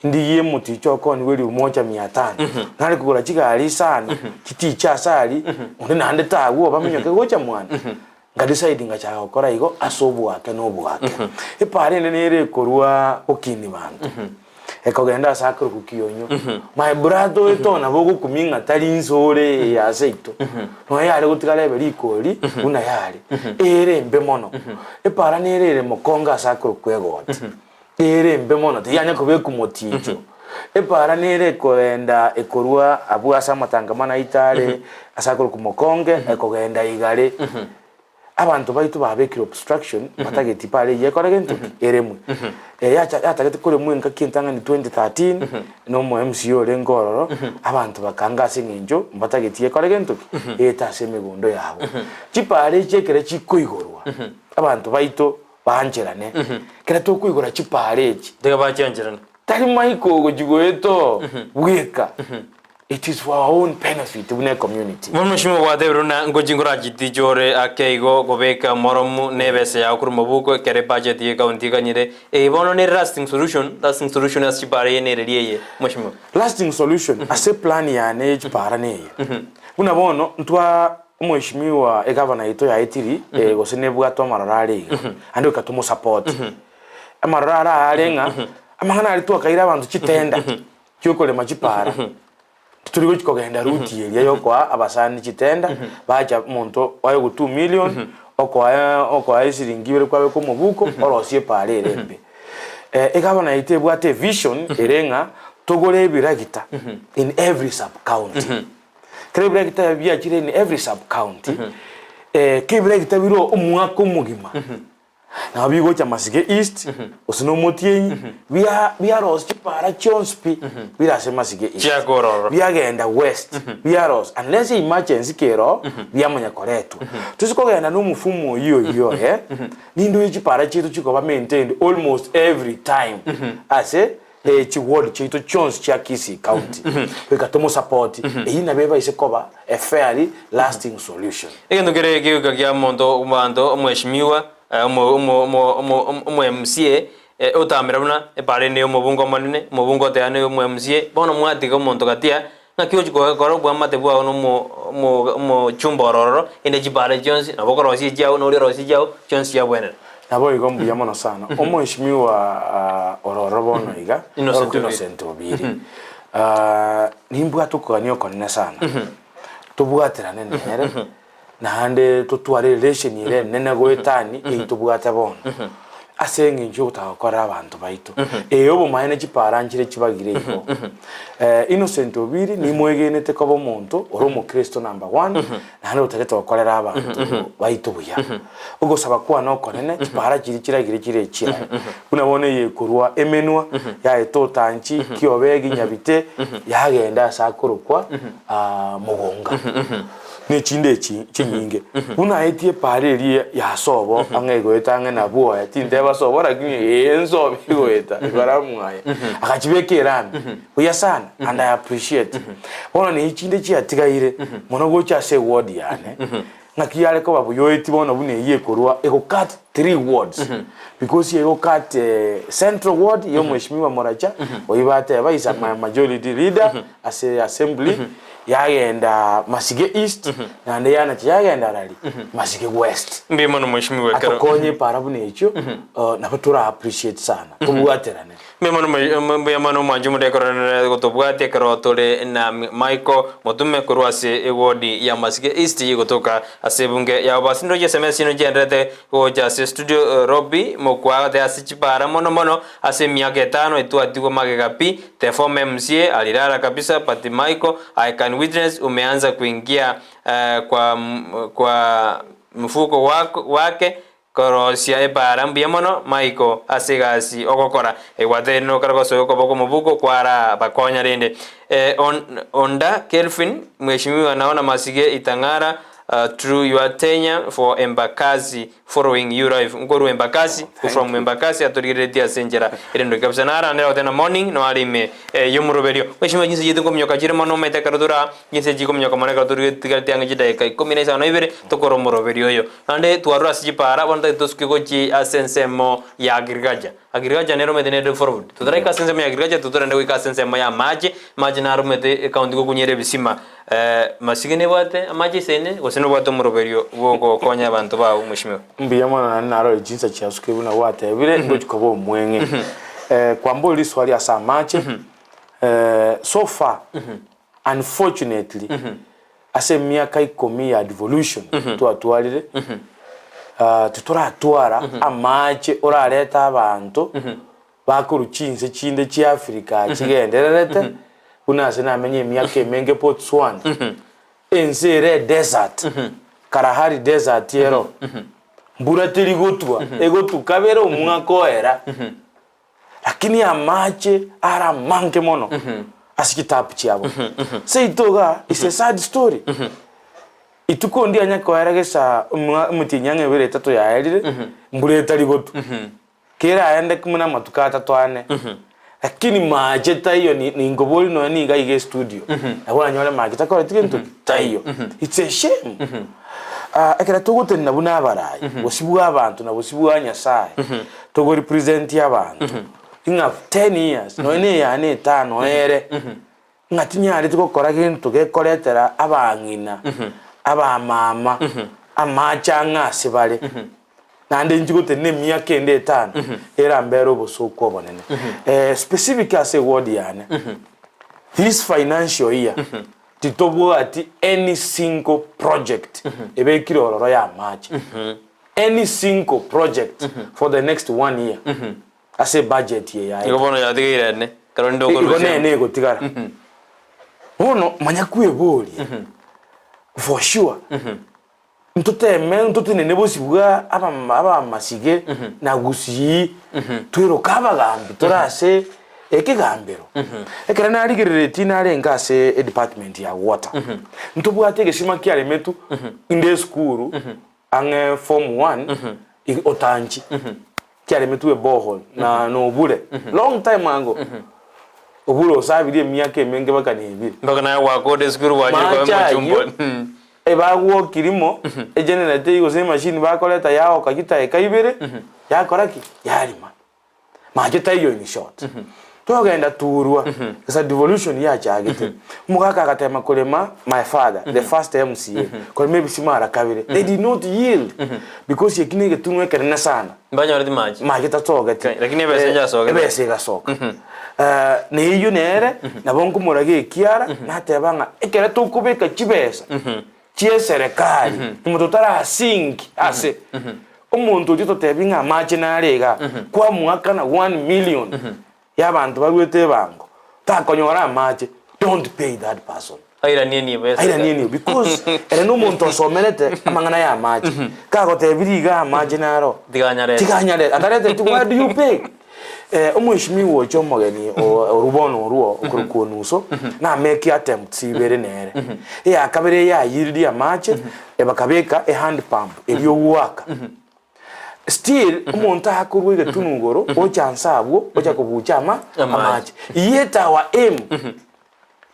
Ndigie omoticho okoonigwa elifu moja mia tano, nare kogora chigari isano, chitiche ase aria, onde naende tagwo baminyoke gocha mwane. Nka decide ngachaka gokora igo ase oboake na oboake. Epaara ende nere ekorwa gokini banto, ekogenda ase akorokwa kionyo. My brother oyo to nabo ogokumia ng'a tari inse ore eye ase aito, nonya yare gotigara ebe rikori buna yare, ere embe mono. Epaara nere ere mokongo ase akorokwa egoti. Ere embe mono, tiyanya kobekwa moticho. Epaara nere ekoenda ekorwa abwo ase amatangamano aito are ase akorokwa mokonge, ekogenda igare. Abanto baito babekire obstruction, batageti paara eyio ekore gento ki? Eremwe. Yacha yatagete koremwa engaki entang'ani 2013, na omo MCA orenge ororo, abanto bakaanga ase eng'encho mbatageti ekore gento ki? Eete ase emegondo yabo. Chipaara echi ekere chikoigorwa, abanto baito Baancherane. Ekero tokoigora chipaara echi. Tiga bachiancherane. Tari maiko ogochi goeta oo bweka. It is for our own benefit buna ecommunity. Bono mheshimiwa gwatebire buna ngochi nkorachitiche ore ake igo kobeka omoromu na ebesa yao korwa mobuko ekero ebudget ye county ekanyire. Eye bono nere lasting solution, lasting solution ase chipaara eye nere ria eye mheshimiwa? Lasting solution ase eplan yane ye chipaara neye. Buna bono ntwa Omweshimiwa egavana yaito ya Ituri gose nebwate amaroro are iga, naende goika tomosupport. Amaroro are are ng'a amang'ana aria twakaire abanto chitenda chiokorema chipara, titori gochi kogenda route eria yokoa abasani chitenda, bacha omonto oegwe two million, okoa okoa esiringi ibere kwabeka omobuko, orosie epara ere embe. Egavana yaito ebwate evision ere ng'a togore ebiragita in every sub county. Ekero ebiragita ebi biachire in every sub county, ekero ebiragita bire omwaka omogima, nabo bigocha Masige East, gose na Omotienyi, bia biarosia chipara chionsi pi, bire ase Masige East. Chiakororo. Biagenda West, biarosia, unless emergency kere oo, biamanya koretwa. Toise kogenda na omofumo oyio oyio oye, Nindue chipara chiaito chikoba maintained almost every time ase chi ward chiaito chionsi chia Kisii County. Goika tomosupport, eyio nabo ebaise koba a fairly lasting solution. Egento kere egeika kia omonto omonto omweshimiwa omo omo omo omo omo MCA otamera buna epara ende ya omobunge omonene, omobunge oteba ne omo MCA, bono mwatiga omonto gatia Naki ochia kogakora obwamate bwao nomochumba ororo, inde chipara chionsi, nabo okorosia echiao, na oria orosie echiao, chionsi chiabwenera. Naboigo mbuya mono sana omweshimiwa ororo bono iga Innocent orokwa Obiri. Innocent Obiri nimbwate okogania okonene sana tobwaterane nere Naende totware erelation ere enene goetani eyio tobwate bono, ase eng'encho yogotaka gokorera abanto baito. Eye obomaene chipara nchire chibagire igo. Innocent Obiri nimwegenete koba omonto ore omokristo number one, naende otagete gokorera abanto baito buya. Ogosaba kwane okonene, chipara chiria chiragire chire echiaye. Buna bono eye ekorwa emenwa, yaeta otanchi, kiobegi, nyabite, yagenda ase akorokwa mogonga. Nechinde echi chinyinge. Buna aetie epaara eria ya sobo ang'e egoeta ang'e na bwoye, tinteba sobo lakini ee nsobo egoeta igoro mwaye. Agachibeka erami buya sana and I appreciate. Bono na echinde chiatigaire mono gocha ase eward yane, ng'aki yare koba buya oetie bono buna eyio ekorwa ego cut three wards because ego cut central ward ya omweshimiwa Moracha, oyio bateba is a majority leader ase assembly yagenda Masige East naende yanacha yagenda rari Masige West. Mbuya mono mweshimiwa ekero. Atokonye epara buna echio nabo tora appreciate sana tobwaterane. Mbuya mono mwe- mbuya mono omwanchi omonto ekero gotobwatia ekero tore na Michael Motume korwa ase eward ya Masige East gotoka ase ebunge ya Obasi. Ndoche SMS chino chienderete gocha ase studio Robbie mokwagate ase chipara mono mono ase emiaka etano etwatigwe magega pi The former MCA alilala kabisa but Michael I can witness umeanza kuingia kwa kwa mfuko wake korosia epara mbuya mono Michael ase egasi ogokora egwateri nokare gosoa okoboko mobuko kwara bakonya rende Onda Kelvin mheshimiwa naona masige itang'ara true your tenure for Embakasi Following you live nkorwa Embakasi from Embakasi atorigereretie ase enchera ere ndoki kabisa narandera goteba na morning no are ime yomoroberio mweshimiwa chinsa chiaito nkominyoka chire mono omanyete ekero tore aa chinsa echi chikominyoka mono ekero torigetigareti ang'e chidakika ikomi na isano na ibere tokore omoroberio oyo naende twarure ase chipara bono totagete tosuke gochia ase ensemo ya agriculture agriculture nere omanyete nere developed totaraika ase ensemo ya agriculture totorende goika ase ensemo ya amache amache naro omanyete ecounty gokunyera ebisima Masige nebwate amache isene, gose nobwate omoroberio bw'ogokonya abanto bao, mweshimiwa? Mbuya mono naende narore chinsa chiasukire buna gwatebire, ngochia koba omweng'e. Kwambora riswali ase amache, so far unfortunately ase emiaka ikomi ya devolution twatwarire, titoratwara amache orarete abanto Bakorwa chinse chinde chi'Africa chigendererete, buna ase namenye emiaka emenge Botswana, ense ere edesert, Kalahari Desert ero, mbura teri gotwa, egotwa kabere omwaka oera, lakini amache are amange mono ase chitapu chiabo. Seito igaa is a sad story. Ituko ndianya koera gesa omotienyi ang'e ebere etato yaerire, mbura etari gotwa. Keraende buna amatuko atato ane, lakini mache taiyo ni ninkobori nonya niga iga estudio, nabo oranyore mache takoreti gento ki? Taiyo. It's a shame. Ekero togotenena buna abarai, gose bwa abanto na gose bwa Nyasaye, togo represent abanto, ng'a ten years, nonya na eyane etano ere, ng'a tinyareti gokora gento gekoretera abang'ina, abamama, amache ang'e ase bare. Naende inche gotenena emiaka ende etano, erambere obosooku obonene. Specific ase eward yane, this financial year, titobwati any single project ebekire ororo ya amache. Any single project for the next one year. Ase ebudget eye yaye. Igo bono yatigaire ene, ekero rinde Igo okorusia. nene egotigara. Bono manya kweboria for sure ntoteme ntotenene bosio bwa abama abamasige na gusii tweroke abagambi tore ase ekegambero. Ekero narigereretie narenge ase edepartment ya water, ntobwate egesima kiaremetwe inde esukuru ang'e form one otanchi kiaremetwe eborehole na nobure long time ago obure osabirie emiaka emenge mpaka na ebire. Mpaka naye gwakora esukuru gwachire koba Mache ayio mochumba. ebagwokiri mo egenerator eywo gose emachine bakoreta yaoka chidakika ibere yakora ki? Yarima. Mache taiyo in short. Togenda turwa esa devolution yachagete omogaka agatema korema my father the first MCA korema ebisima ara kabere they did not yield because eki negetunwa ekenene sana. Mbanyoreti mache. Mache tatogeti. Okay, lakini ebesa enchasogete. Ebesa egasoka. Na eyio nere nabo nkomoragia ekiara nateba ng'a ekero tokobeka chibesa chi'eserekari nyuma totarasinki ase omonto oria totebi ng'a amache nare igaa, kwamoakana one million y'abanto baruete ebango, takonyora amache, don't pay that person. Airanie enibo ya Airanie eserekari. enibo because ere nomonto osomerete amang'ana y'amache, kagotebirie igaa amache naro, Tiganyarete. tiganyarete, atareteti why do you pay? Omweshimiwa ocha omogeni orwo bono orwo okorokwa Onuso nameke attempts ibere nere. Eyakabere eyayiririe amache bakabeka ehand pump eria ogoaka. Still omonto akorwa egetunu igoro ocha nse abwo ocha kobucha ama amache. Yet our aim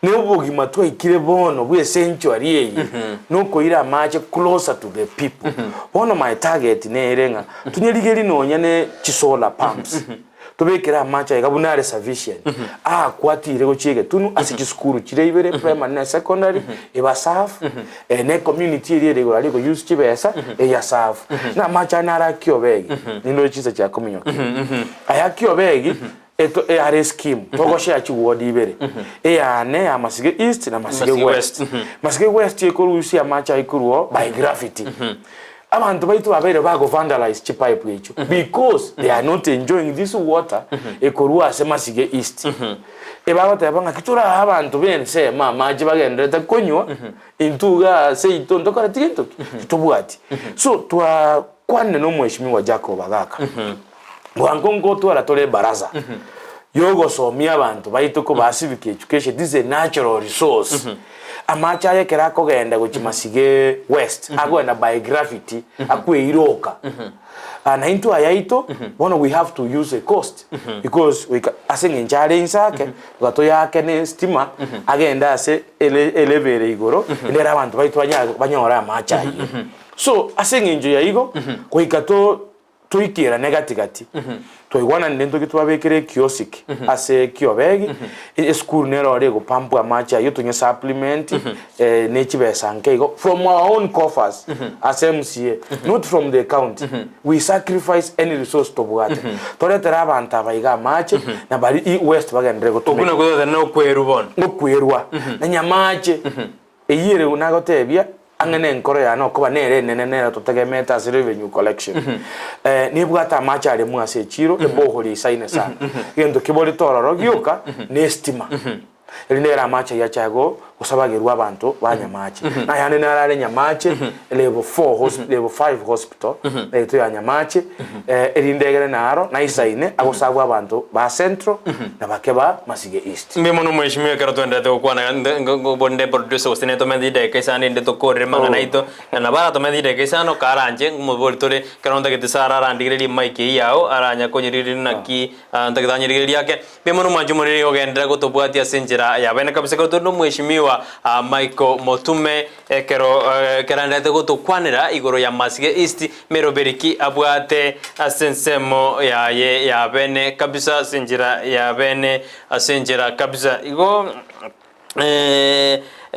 Ne obogima twaikire bono bw'ecentury eye nokoira amache closer to the people. Bono my target nere ng'a tonyerigerie nonya ne chisolar pumps tobekere amache aiga buna are sufficient aakwatire gochia egetunu ase chisukuru chire ibere primary na secondary eba serve ne community eria ere igoro aria eko use chibesa eya serve. Na amache aya naro akiobegi nindore chinsa chiakominyokia. Aya akiobegi Eto eyare escheme togoshare chiward ibere, eyane ya Masige East na Masige Masige West. West. Masige West ekorusia amache aikorwa oo by gravity. Abanto baito babeire bago vandalize chipipe echio because they are not enjoying this water ekorwa ase Masige East. Ebagoteba ng'aki torae abanto b'ensemo amache bagenderete konywa intwe iga ase intwe ntokoreti gento ki? Titobwati. So twakwanire na omweshimiwa Jacob Agaka. Bwango ngotwara tore ebaraza yogosomia abanto baito kobaa civic education, this is a natural resource. Amache aya ekero akogenda gochia Masige West, akogenda by gravity, akweiroka. Ah, na intwe ayaito, bono we have to use a cost because goika ase eng'encho are inse ake, goika toyaake ne estima, agende ase ele elevel ere igoro, rero abanto baito banya banyore amache ayio. So, ase eng'encho ya igo, goika to Toikerane gati-gati, twaigwananire ntoki twabekire ekiosiki ase ekiobegi, esukuru nero ore egopampwa amache ayio tonye supplement ne chibesa nke igo from our own coffers as MCA not from the county we sacrifice any resource tobwate toretere abanto aba iga amache na bari west bagenderere Okwo gotumeka. nakwo totari nokwerwa bono. Okwerwa na nyamache Eyio ere nagotebia, ang'e nenkoro yane okoba nere enene nere totegemeete ase revenue collection. Nebwate amache aremwe ase echiro, ebohori eisaine sana. Egento keborete ororo gioka nestima. Erinde ere amache ayio achaye gosabagerwa abanto ba Nyamache. Nayande naro are Nyamache level four level five hospital yaito ya Nyamache, erinde egere naro naisaine agosabwa abanto ba Central na bake ba Masige East. Mbuya mono mweshimiwa ekero twenderete gokwana bonde producer gose netomente chidakika isano erinde tokorere amang'ana aito na nabo aratomente chidakika isano karanche ngomobori tore ekero ntagete Sarah arandigererie emic eyio yao aranya konyerigereria naki ntagete anyerigererie ake. Mbuya mono mwanche omoriri ogenderera gotobwatia ase enchera ya bene kabisa ekero tore na omweshimiwa Michael Motume Ekero keranderete gotokwanera igoro ya Masige East, meroberi ki abwate ase ensemo yaye ya bene kabisa ase enchera ya bene ase enchera kabisa. Igo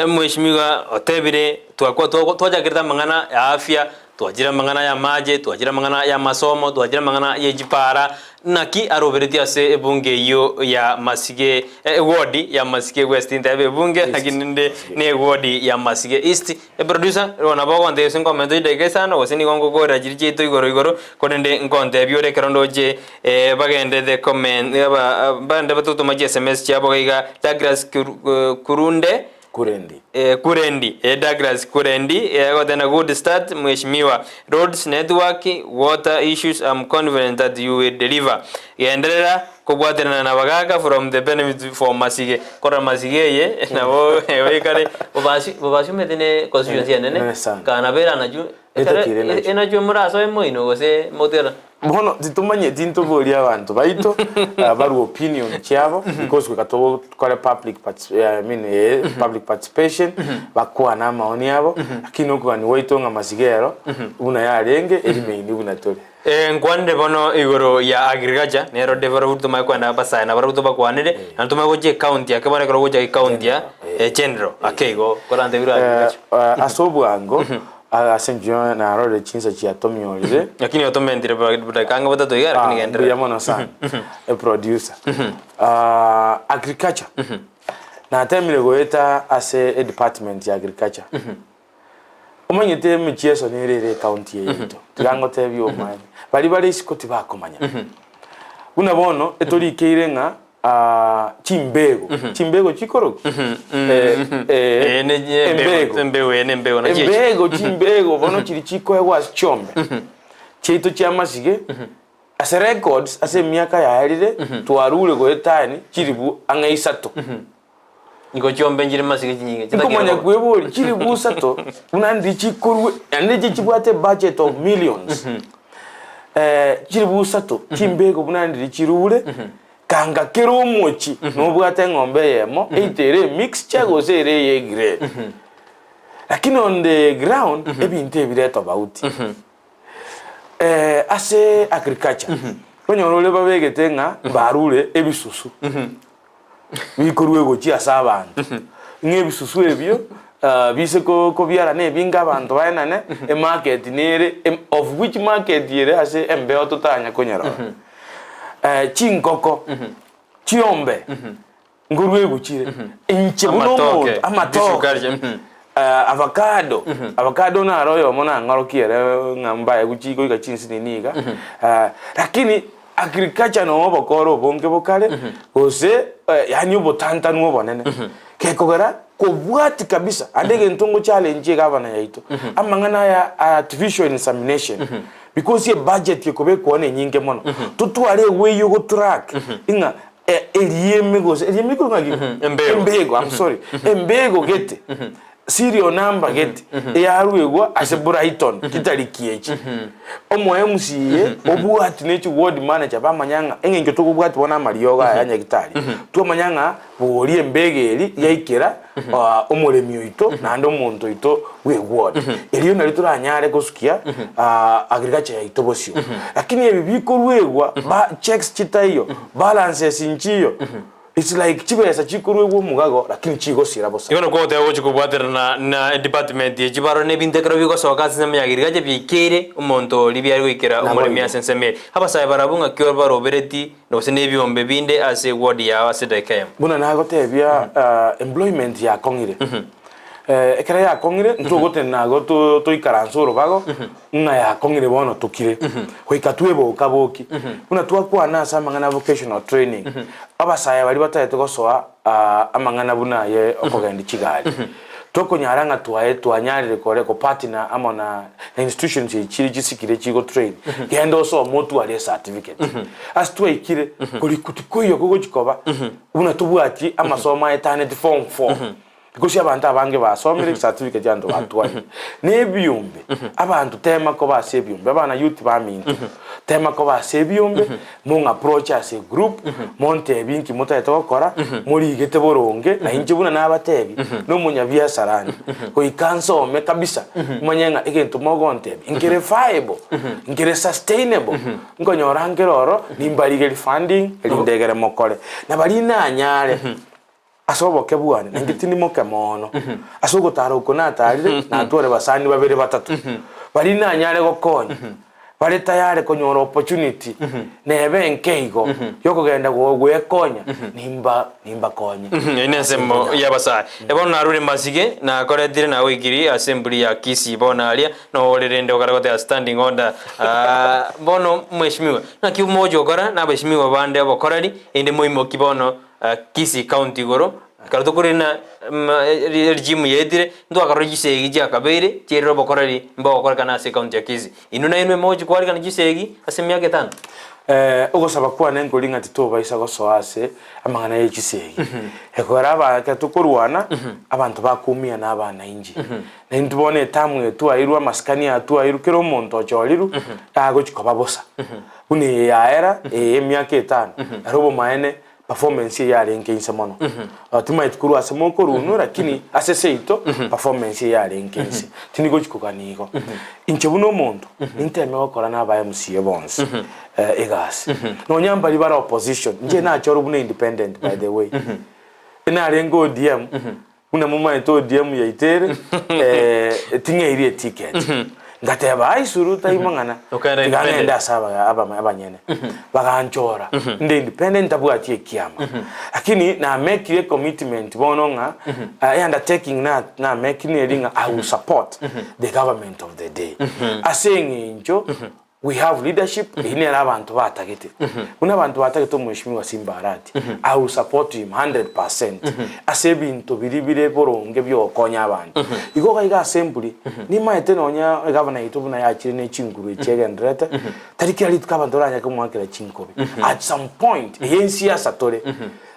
mweshimiwa otebire twakwa twachakerete amang'ana ya afya. Twachire amang'ana y'amache, twachire amang'ana y'amasomo, twachire amang'ana ye chipara, naki aroberetie ase ebunge eyio ya Masige eward ya Masige West ntebe ebunge lakini nde ne eward ya Masige East. Eproducer, igo nabo ogontebia gose nkomente chidakika isano gose nigo ngokoorera chiria chiaito igoro igoro, korende nkontebia ore ekero ndoche bagende the comment aba bagende batotoma chi sms chiabo iga iga Douglas Kurunde Kurendi. Kurendi, eh Douglas Kurendi, eh agoteba good start mheshimiwa, roads network, water issues am confident that you will deliver. Genderera kobwaterana na bagaka from the benefits for Masige. Korora Masige eye nabo oikare Bobasi Bobasi omanyete ne constituency enene Nene sana. kana bera nachwo ekero Etakeire nachwo. enachwo morasoe moino gose motera. Bono titomanyeti ntoborie abanto baito barue opinion chiabo because goika tokore public partici I mean eh public participation bakwane amaoni abo lakini okogania gwaito ng'a masiga ero buna yarenge erimaini buna tore. Nkwanire bono igoro ya agriculture nero developed tomanye koenda abasae nabarabwo tobakwanere naende tomanye gochia ecounty ake bono ekero ogocha ecounty ya general ake igo korantebie igoro ya agriculture. Ase obwango Ase inche narorire chinsa chiatomiorire. Lakini otomentire dakika ang'e botato iga lakini Ah, genderera. mbuya mono sana eproducer. Ah, agriculture natemire goeta ase edepartment ya agriculture omanyete emechieso nere ere ecounty eye yaito tiga ngotebie omanye baria bare isiko tibakomanya buna bono etorikeire ng'a Chimbego, chimbego chikorokwa? Eh, eh, Eh, ne- ne- embego. embego, eh, ne embego, nachi echi. Embego, chimbego bono chiri chikoegwa ase chiombe chiaito chiamasige ase records ase emiaka yaerire twarure goetani chiribu ang'e isato. Nigo chiombe nchire masige chinyinge chitakire Nkomanya koba. kweboria chiribu isato buna ndiri chikorwe naende echi chibwate ebudget of millions eh, chiribu isato chimbego buna ndiri chirure kanga kera omochie nobwate eng'ombe eyemo either ere emixture gose ere eye egrade. Lakini on the ground ebinto ebire tofauti. Ase agriculture onyore ore babegete ng'a barure ebisusu bikorwa egochia ase abanto, ng'a ebisusu ebio bise kobiara na ebinge abanto baenane, emarket nere of which market ere ase embeo totanya konyerora. Chingoko, chiombe, nkorwa egochire, inche buna Amatoke, omonto, amatoke, chisukari, mhm. avocado, avocado naro oyomo nang'orokia ere ng'a mbaye gochi goika chinsinini iga, lakini Agriculture noo obokora obonge bokare gose yaani obotantanu obonene gekogera kobwati kabisa ande egento ngo challenge egavana yaito amang'ana aya artificial insemination because ebudget ekobekwa one enyinge mono totware eway yogotrack ng'a erieme gose erieme rikorwa ng'aki Embego. embego I'm sorry embego gete Serial number gete eyaruegwa ase Brighton chitariki echi. Omo MCA obwati ne chi ward manager bamanya ng'a eng'encho tokobwati bono amariogo aya nyagitari twamanya ng'a bori embego eri yaikera omoremi oito naende omonto oito bwe ward. Erio nario toranyare gosukia agriculture yaito bosio. Lakini ebi bikoruegwa ba checks chitaiyo, balances nchiyo. It's like chibesa chikoruegwa omogago lakini chigosira bosa. Igo nakwo ogoteba gochia kobwaterana na edepartment ye chibarua na ebinto ekero bigosoka ase ensemo ya agriculture biaikeire omonto oria biare goikera Nabo omoremi igo. ase ensemo ere. Abasae barabwo ng'aki barobereti gose na ebiombe binde ase eward yao ase edageka eyemo. Buna nagotebia employment yakong'ire ekero yakong'ire ntogotenena igo toikaranse orobago ng'a yakong'ire bono tokire, goika tweboka boki. Buna twakwana ase amang'ana a vocational training, abasae baria batagete gosoa amang'ana buna aye okogendia chigari, tokonyara ng'a twaye twanyarire kore kopartner amo na institutions echi chire chisikire chigotrain, genda osome otware ecertificate. Ase twaikire, korikwa tikoiyo kogochi koba buna tobwati amasomo aetaneti form four. Gose abanto abange basomire certificate abanto batwarire. Na ebiombe, abanto tema koba ase ebiombe, abana youth baminto, tema koba ase ebiombe, mong'a approach ase egroup, montebie inki motagete gokora, morigete boronge, na inche buna nabatebia, na omonyabiasara ande, goika nsome kabisa, manye ng'a egento mogontebia, nkere viable, nkere sustainable, nkonyora nkere oro, nimbarigerie funding, erinde egere mokore. Na baria nanyare. Ase oboke bwane, nainche tindi moke mono. Ase ogotara oko natarire, natware basani babere batato. Baria nanyare gokonya, bare tayari konyora opportunity nebe enke igo yokogenda gwekonya, nimba nimbakonye. Eyio nensemo y'abasae. Bono narure masige, nakoretire nagoikirie ase emburi ya Kisii bono aria nore rende okare goteba standing order aah bono mweshimiwa naki mogochia gokora na abeshimiwa bande obokoreri erinde moimoki bono Kisii county igoro ekero tokorina regime yaetire ntwakarora chisegi chiakabeire chiairire obokoreri mbogokorekana ase ecounty ya Kisii. Inwe nainwe mogochia kwarigana chisegi ase emiaka etano? Ogosaba kwane nkori ng'a titobaisa gosoa ase amang'ana ye chisegi. Ekero aba ekero tokorwana, abanto bakoumia na abanainchi. Na intwe bono etamu eye twairwe, amasikani aya twairwe, kera omonto ochorirwe, agochi koba bosa. Buna eye yaera, eye emiaka etano, ere obomaene performance eye yarenge inse mono. Timaeti korwa ase mokorwa inwe lakini ase seito performance eye yarenge inse. Tindi gochi kogania igo. Inche buna omonto, ninteme gokora na aba MCA bonsi egasi. Nonya mbari bare opposition, inche nachorwa buna independent by the way. Narenge ODM, Buna momaete ODM yaito ere, eh, ting'eirie eticket. Ngateba ai suru tai mang'ana, Okaenda tiga ng'ende independent. ase aba- aba- abanyene. Baganchora, nde independent ntabwati ekiama. Lakini namekire ecommitment bono ng'a, eh, undertaking na- namekire neri ng'a I will support the government of the day. Ase eng'encho We have leadership, eyio nere abanto batagete. Buna abanto batagete omweshimiwa Simba Arati, I will support him 100% ase ebinto biria bire boronge biogokonya abanto. Igo iga iga ase emburi, nimaete nonya egavana yaito buna yachire ne chinguru echi egendererete, tari kera rituko abanto baranyare komoakera chinkobi. At some point, eye ensiasa tore,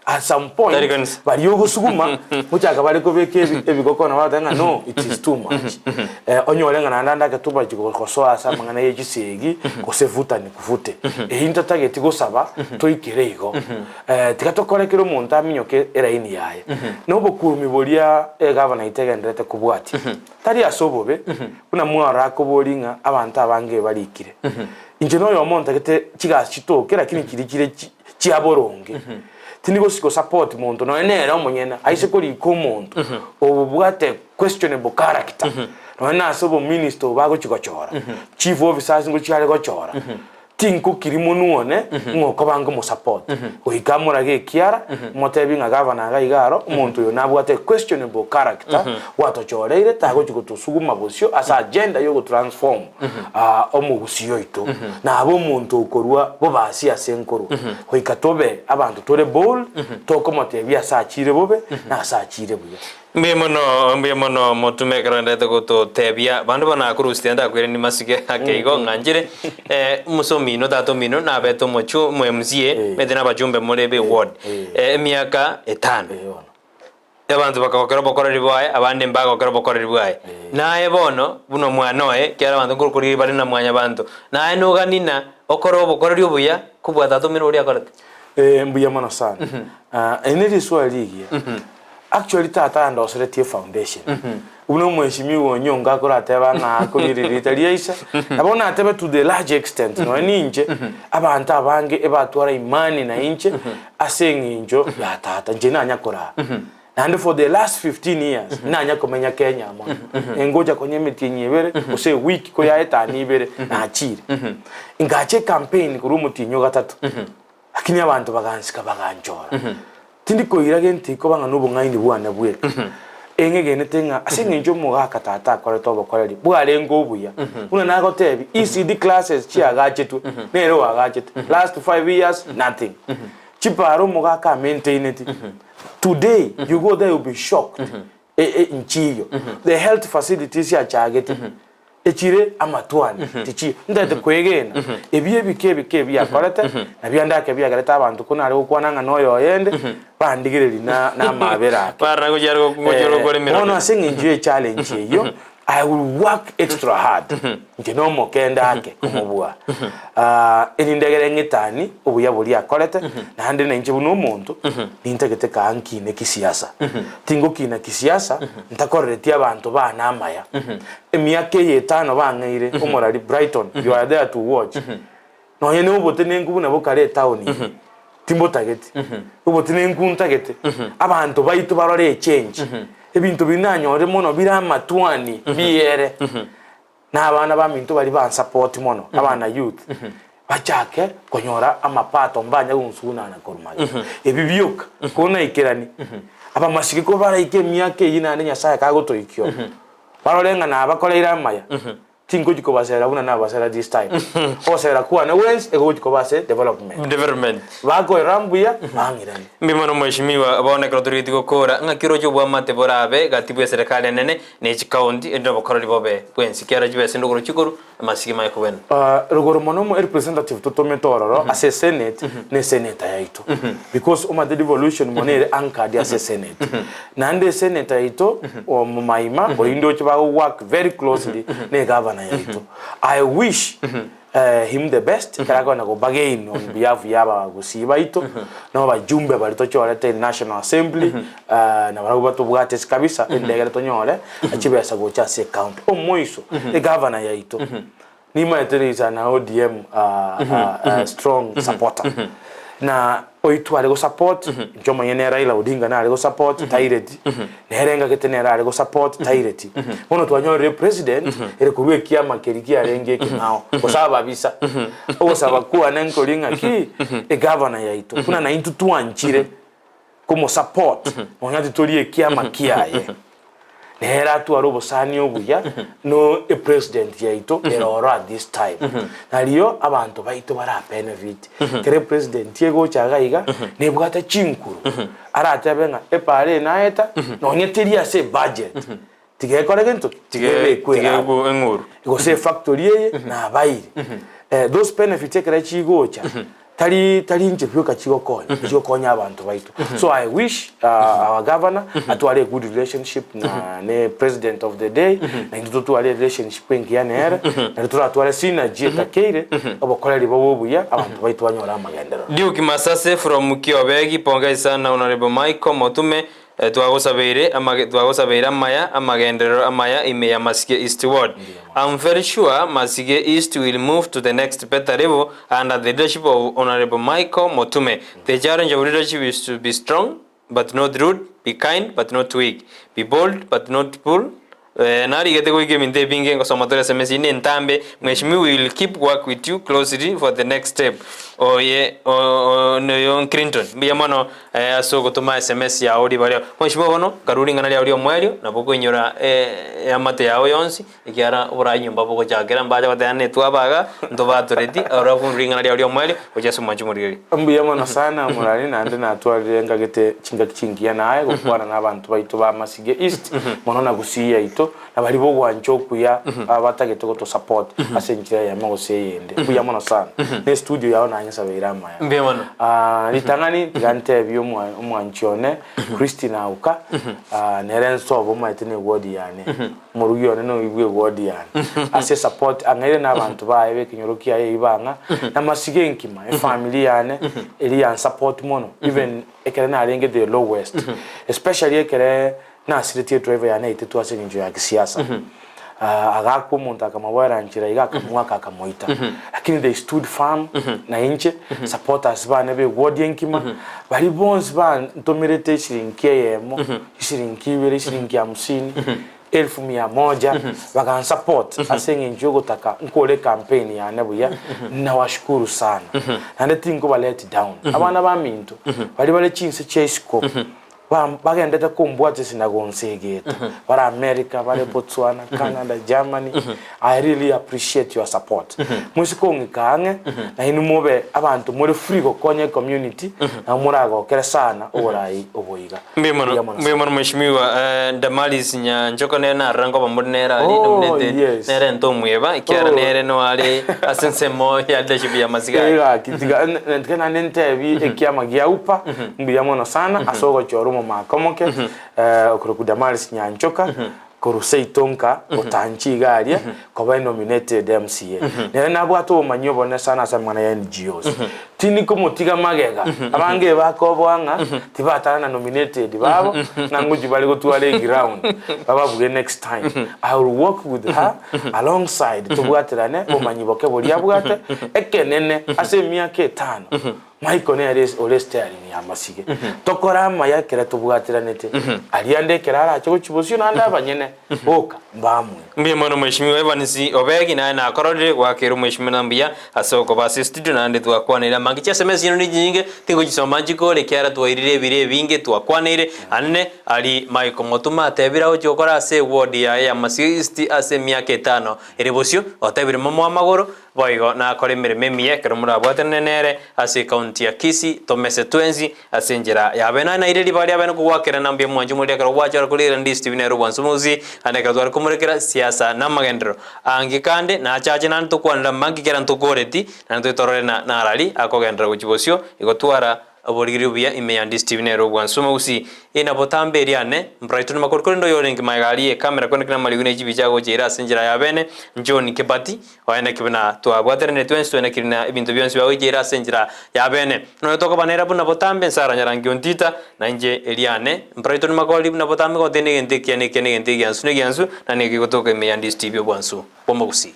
at some point Tari kanisa. baria ogosuguma gochaka bare kobeka ebi- ebigoko nabo bagoteba ng'a no it is too much Eh, onyore ng'a naende ande ake tobachi go- gosoa ase amang'ana ya chisegi gose vuta ni kuvute eyio ntatageti gosaba toikere igo Eh, tiga tokore kera omonto aminyoke eraini yaye na obokurumi boria egavana yaito egendererete kobwatia tari ase obobe buna mwarora akobori ng'a abanto abange barikire inche noyomo ntagete chigasi chitoke lakini chiria chire chi chia boronge. Tindi gosi gosupport monto nonya nere omonyene aise korika omonto obwate questionable character nonya nase obominister obo agochi gochora, chief officers ngochi are gochora, tinkokiri monwe one ng'a okoba nkomosupport. Goika amorage ekiara, motebi ng'a gavana iga iga aro, omonto oyo nabwate questionable character gwatochoreire tagochi gotosuguma bosio ase agenda yogotransform omogusii oito, nabe omonto okorua bobasi ase nkorwa. Goika tobe abanto tore bold, tokomotebia ase achire bobe na ase achire buya. Mbuya mono, mbuya mono motume ekero oenderete gototebia bande bono nakorusirie ndakwereni masike ake igo ng'a nchire eh, omusa omino tata omino nabete omochu omo MCA mete na abachumbe more be ward eh, emiaka etano. Abanto bakagokera obokoreri bwaye, abande mbagokera obokoreri bwaye. Naye bono, buna omwana oye, ekiagera abanto nkorokorigia bare na mwanyabanto, naye nogani na okore obokoreri obuya kobua tata omino oria akorete. Eh, mbuya mono sana. Ah, eri ne riswali rigiya. Actually tata andoseretie efoundation. Buna omweshimiwa Onyonka akorateba ng'a akorire riita ria ise, nabo natebe to the large extent nonya ninche, abanto abange ebatwara imani na inche ase eng'encho ya tata, inche nanya koraa. Naende for the last 15 years, nanya komenya Kenya mono. Engocha konya emetienyi ebere, gose ewiki koyaetania ibere, nachire. Ngacha ecampaign korwa omotienyi o gatato, lakini abanto bagansika baganchora. Tindi koira gento ikoba ng'a nobong'aini bwane bweka. Eng'egenete ng'a ase eng'encho omogaka tata akorete obokoreri bwarenge obuya, buna nagotebia, ECD classes chiagachetwe, nere oagachete, last five years nothing. Chipara omogaka amaintaineti, today you go there you'll be shocked, nchiyo. The health facilities achagete, echire amatwani tichiyo. Ntagete kwegena ebi ebike ebike ebi akorete nabio ande ake biagerete abanto ko nare gokwana ng'a noyo oyende bandigereria na na amabera ake. Barora ngochia are gochia Eh, gokora emeremo. bono ase eng'encho ye challenge eyio I will work extra hard inche nomokende ake komobua Ah, erinde egere ng'etani obuya boria akorete naende nainche buna omonto nintagete kaa nkine kisiasa tingokina kisiasa ntakorereti abanto bane amaya Emiaka eye etano bang'eire omorari Brighton, you are there to watch. Nonye ne obotenenku buna bokare etown eye, timbotageti. Obotenenku ntagete, abanto baito barore echange. Ebinto biria nanyore mono bire amatwani biere. Na abana baminto baria bansapoti mono, abana youth, bachake konyora amapato mbanya gonsugunana korwa magega. Ebi bioka, konaikerani, abamasike kobaraike emiaka eyio naende Nyasaye kagotoikia oo, barore ng'a nabakoreire amaya, tingochi kobasera buna nabasera this time. Ogosera kwane gwensi egochi koba ase development. Development. Bakoirora mbuya, bang'irane. Mbuya mono mheshimiwa, bono ekero torigetie gokora, ng'aki oroche obwamate borabe gati bw'eserekari enene ne chikaunti erinde obokoreri bobe bwensi kiara chibesa inde okorwa chikoru amasige maye kobwena. Rogoro mono omo representative totomete ororo ase esenate ne esenator yaito because omanyete devolution mono ere anchored ase esenate naende esenator yaito omomaima oyio ndoche bago work very closely ne egavana yaito I wish him the best ekero akogenda go bargain on behalf ya abagusii baito na abajumbe baria tochorete in national assembly na barabwo batobwate ase kabisa endegere tonyore chibesa gocha ase ecounty. Omoiso egavana yaito nimaete there is an ODM strong supporter na oitwe are go support inche omonyene nere Raila Odinga nare go support taireti nere ngagete nere are go support taireti bono twanyorire president ere korwa ekiama keria kiarenge ekeng'ao gose ababisa ogosaba kwane nkori ng'aki egavana yaito buna naintwe twanchire komo support nonya titori ekiama kiaye Nere atware obosani obuya no epresident yaito ere oro at this time. Nario abanto baito bara benefit. Kere epresident egocha iga iga nebwate chinkuru aratebe ng'a epara eye naeta nonye teri ase ebudget tiga ekore gento ki? Tiga ebekwe Tiga eraro. Gose efactory eye nabaire. Those benefits ekere chigocha Tari tari inche bweka chigokonya, chigokonya abanto baito. So I wish our governor atware a good relationship na ne president of the day, na intwe totware relationship engiya nere, nario toratware synergy etakeire, obokoreri bobe obuya, abanto baito banyore amagenderero. Duke Masase from Kiobegi, pongezi sana Honourable Michael Motume Twagosabeire amage twagosabeire amaya amagenderero amaya ime ya Masige East Ward. I'm very sure Masige East will move to the next better level under the leadership of Honourable Michael Motume. The challenge of leadership is to be strong but not rude, be kind but not weak, be bold but not bull Narigete goika ebinto ebinge ngosoma tore SMS inde entambe Mheshimiwa we will keep work with you closely for the next step oye noyo Clinton mbuya mono ase ogotoma SMS yao ribario Mheshimiwa bono karue ring'ana riao riomoerio nabo okoinyora eamate yao yonsi ekiara oborayi nyomba bogochakera mbache goteba netwaba iga ntobatoreti alafu ring'ana riao riomoerio gochia ase omwanchi omorigereria. Mbuya mono sana omorani naende natwarire ngagete chingaki chingiya naye gokwana na abanto baito ba Masige East mono na Gusii yaito na baria bogwancha okuya abatagete goto support ase enchera eyemo gose eyende mbuya mono sana ne estudio yao nanyesabeire amaya Mbuya mono. Ritang'ani tiga ntebie omwanchi one Christine Auka nere nsobo omanyete ne eward yane Omorugi one noigwe ewodi yane ase esupport ang'aire na abanto baye b'ekenyoro kiaye eyio bang'a namasiga enkima efamily yane eria yansupport mono even ekere narenge the lowest especially ekere nasiretie edriver yane yaitetwe ase eng'encho ya kisiasa agakwa omonto akamoboera nchera iga akamoaka akamoita lakini they stood firm na inche supporters bane ba ewodi enkima baria bonsi bantomerete eshiringi eyemo Chisiringi ibere, chisiringi hamsini, elfu mia moja, bagansupport ase eng'encho yogotaka nkore ecampaign yane buya, nawashukuru sana. Naende tinkoba let down. Abana baminto, baria bare chinse chia isiko, ba- bagendete kombwata ase na gonsegeta, bare America, bare Botswana, Canada, Germany, I really appreciate your support. Moise kong'ika ang'e, nainwe mobe abanto more free gokonya ecommunity, nabo moragokere sana oborai obo iga. Mbuya mono, Mbuya mono mbuya sana. mono mheshimiwa eh, Damaris Nyanchoka nere narora nkoba muri nere aria Oh, nominate yes. nere ntomweba ekiagera Oh. nere no are ase ensemo ya leadership ya masiga aya. Egaki tiga tiga naende ntebi ekiama gia UPA mbuya mono sana ase ogochora omomaka omoke eh, okorokwa Damaris Nyanchoka korwa seito nka otanchi iga aria koba enominated MCA. Nere nabwate obomanyi obonene sana ase amang'ana ya NGOs. Tindi komotiga magega, abange bakoboa ng'a tibatara na nominated babo ng'a ngochia bare gotwara eground bababuge next time. I will work with her alongside tobwaterane obomanyi boke boria abwate ekenene ase emiaka etano. Michael nere ore steering ya masige. Tokore amaya ekere tobwatiranete, aria ande ekero arache gochia bosio naende abanyene boka mbamue. Mbuya mono Mheshimiwa Evans Obegi naye nakororire goakera omweshimiwa na mbuya ase okoba ase estudio naende twakwaneire amange chiasms chino ne chinyinge tingochisoma nchikore ekiagera twairire ebiro ebinge twakwaneire ande ari Michael Motuma atebire agochia gokora ase eward yaye ya Masio East ase emiaka etano ere bosio otebire momoe amagoro Boigo nakore emeremo emiya ekero morabwatanane nere ase ekaunti ya Kisii, tomese twensi ase enchera y'abeene. Aye naire ribaga ri'abeene kogwakerana mbuya mwanche omoria ekero gwachora korigereria Ndisi TV nere obwansu bwonsi, naende ekero tware komorekera siasa na amagenderero ange kande nachache naende tokwanere amange kera ntokoreti naende toitorore na narari akogenderera gochia bosio igo twara Oborigereria obuya ime ya Ndisi TV nere obwansu omogusii ina botambe eriane Brighton Makori korende oyorenge magega aria ekamera kwenekera namarigu ne chibicha agocha ere ase enchera ya bene John Kebati oeneki buna twabwateranire twensi twenekiri na ebinto bionsi bagocha ere ase enchera ya bene noyo tokoba nere buna botambe Sarah Nyarangi Ontita na inche eriane Brighton Makori buna botambe gotende egento ekiya na ekiya na egento egiansu na egiansu na nigo kegotoka ime ya Ndisi TV obwansu bw'omogusii.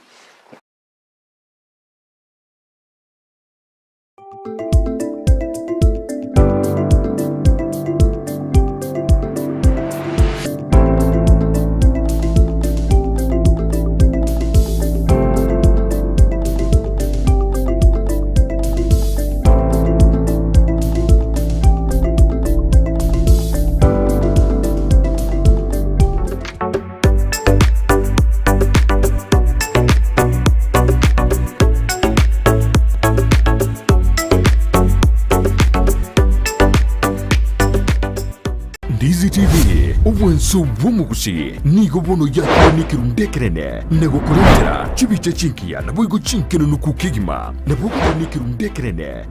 Ndizi TV, obwanso bw'omogusi nigo bono yakire nekerundu ekenene na gokorentera chibicha chingiya naboigo chinkenenuku kegima. Nabo ogocha nekerundu ekenene.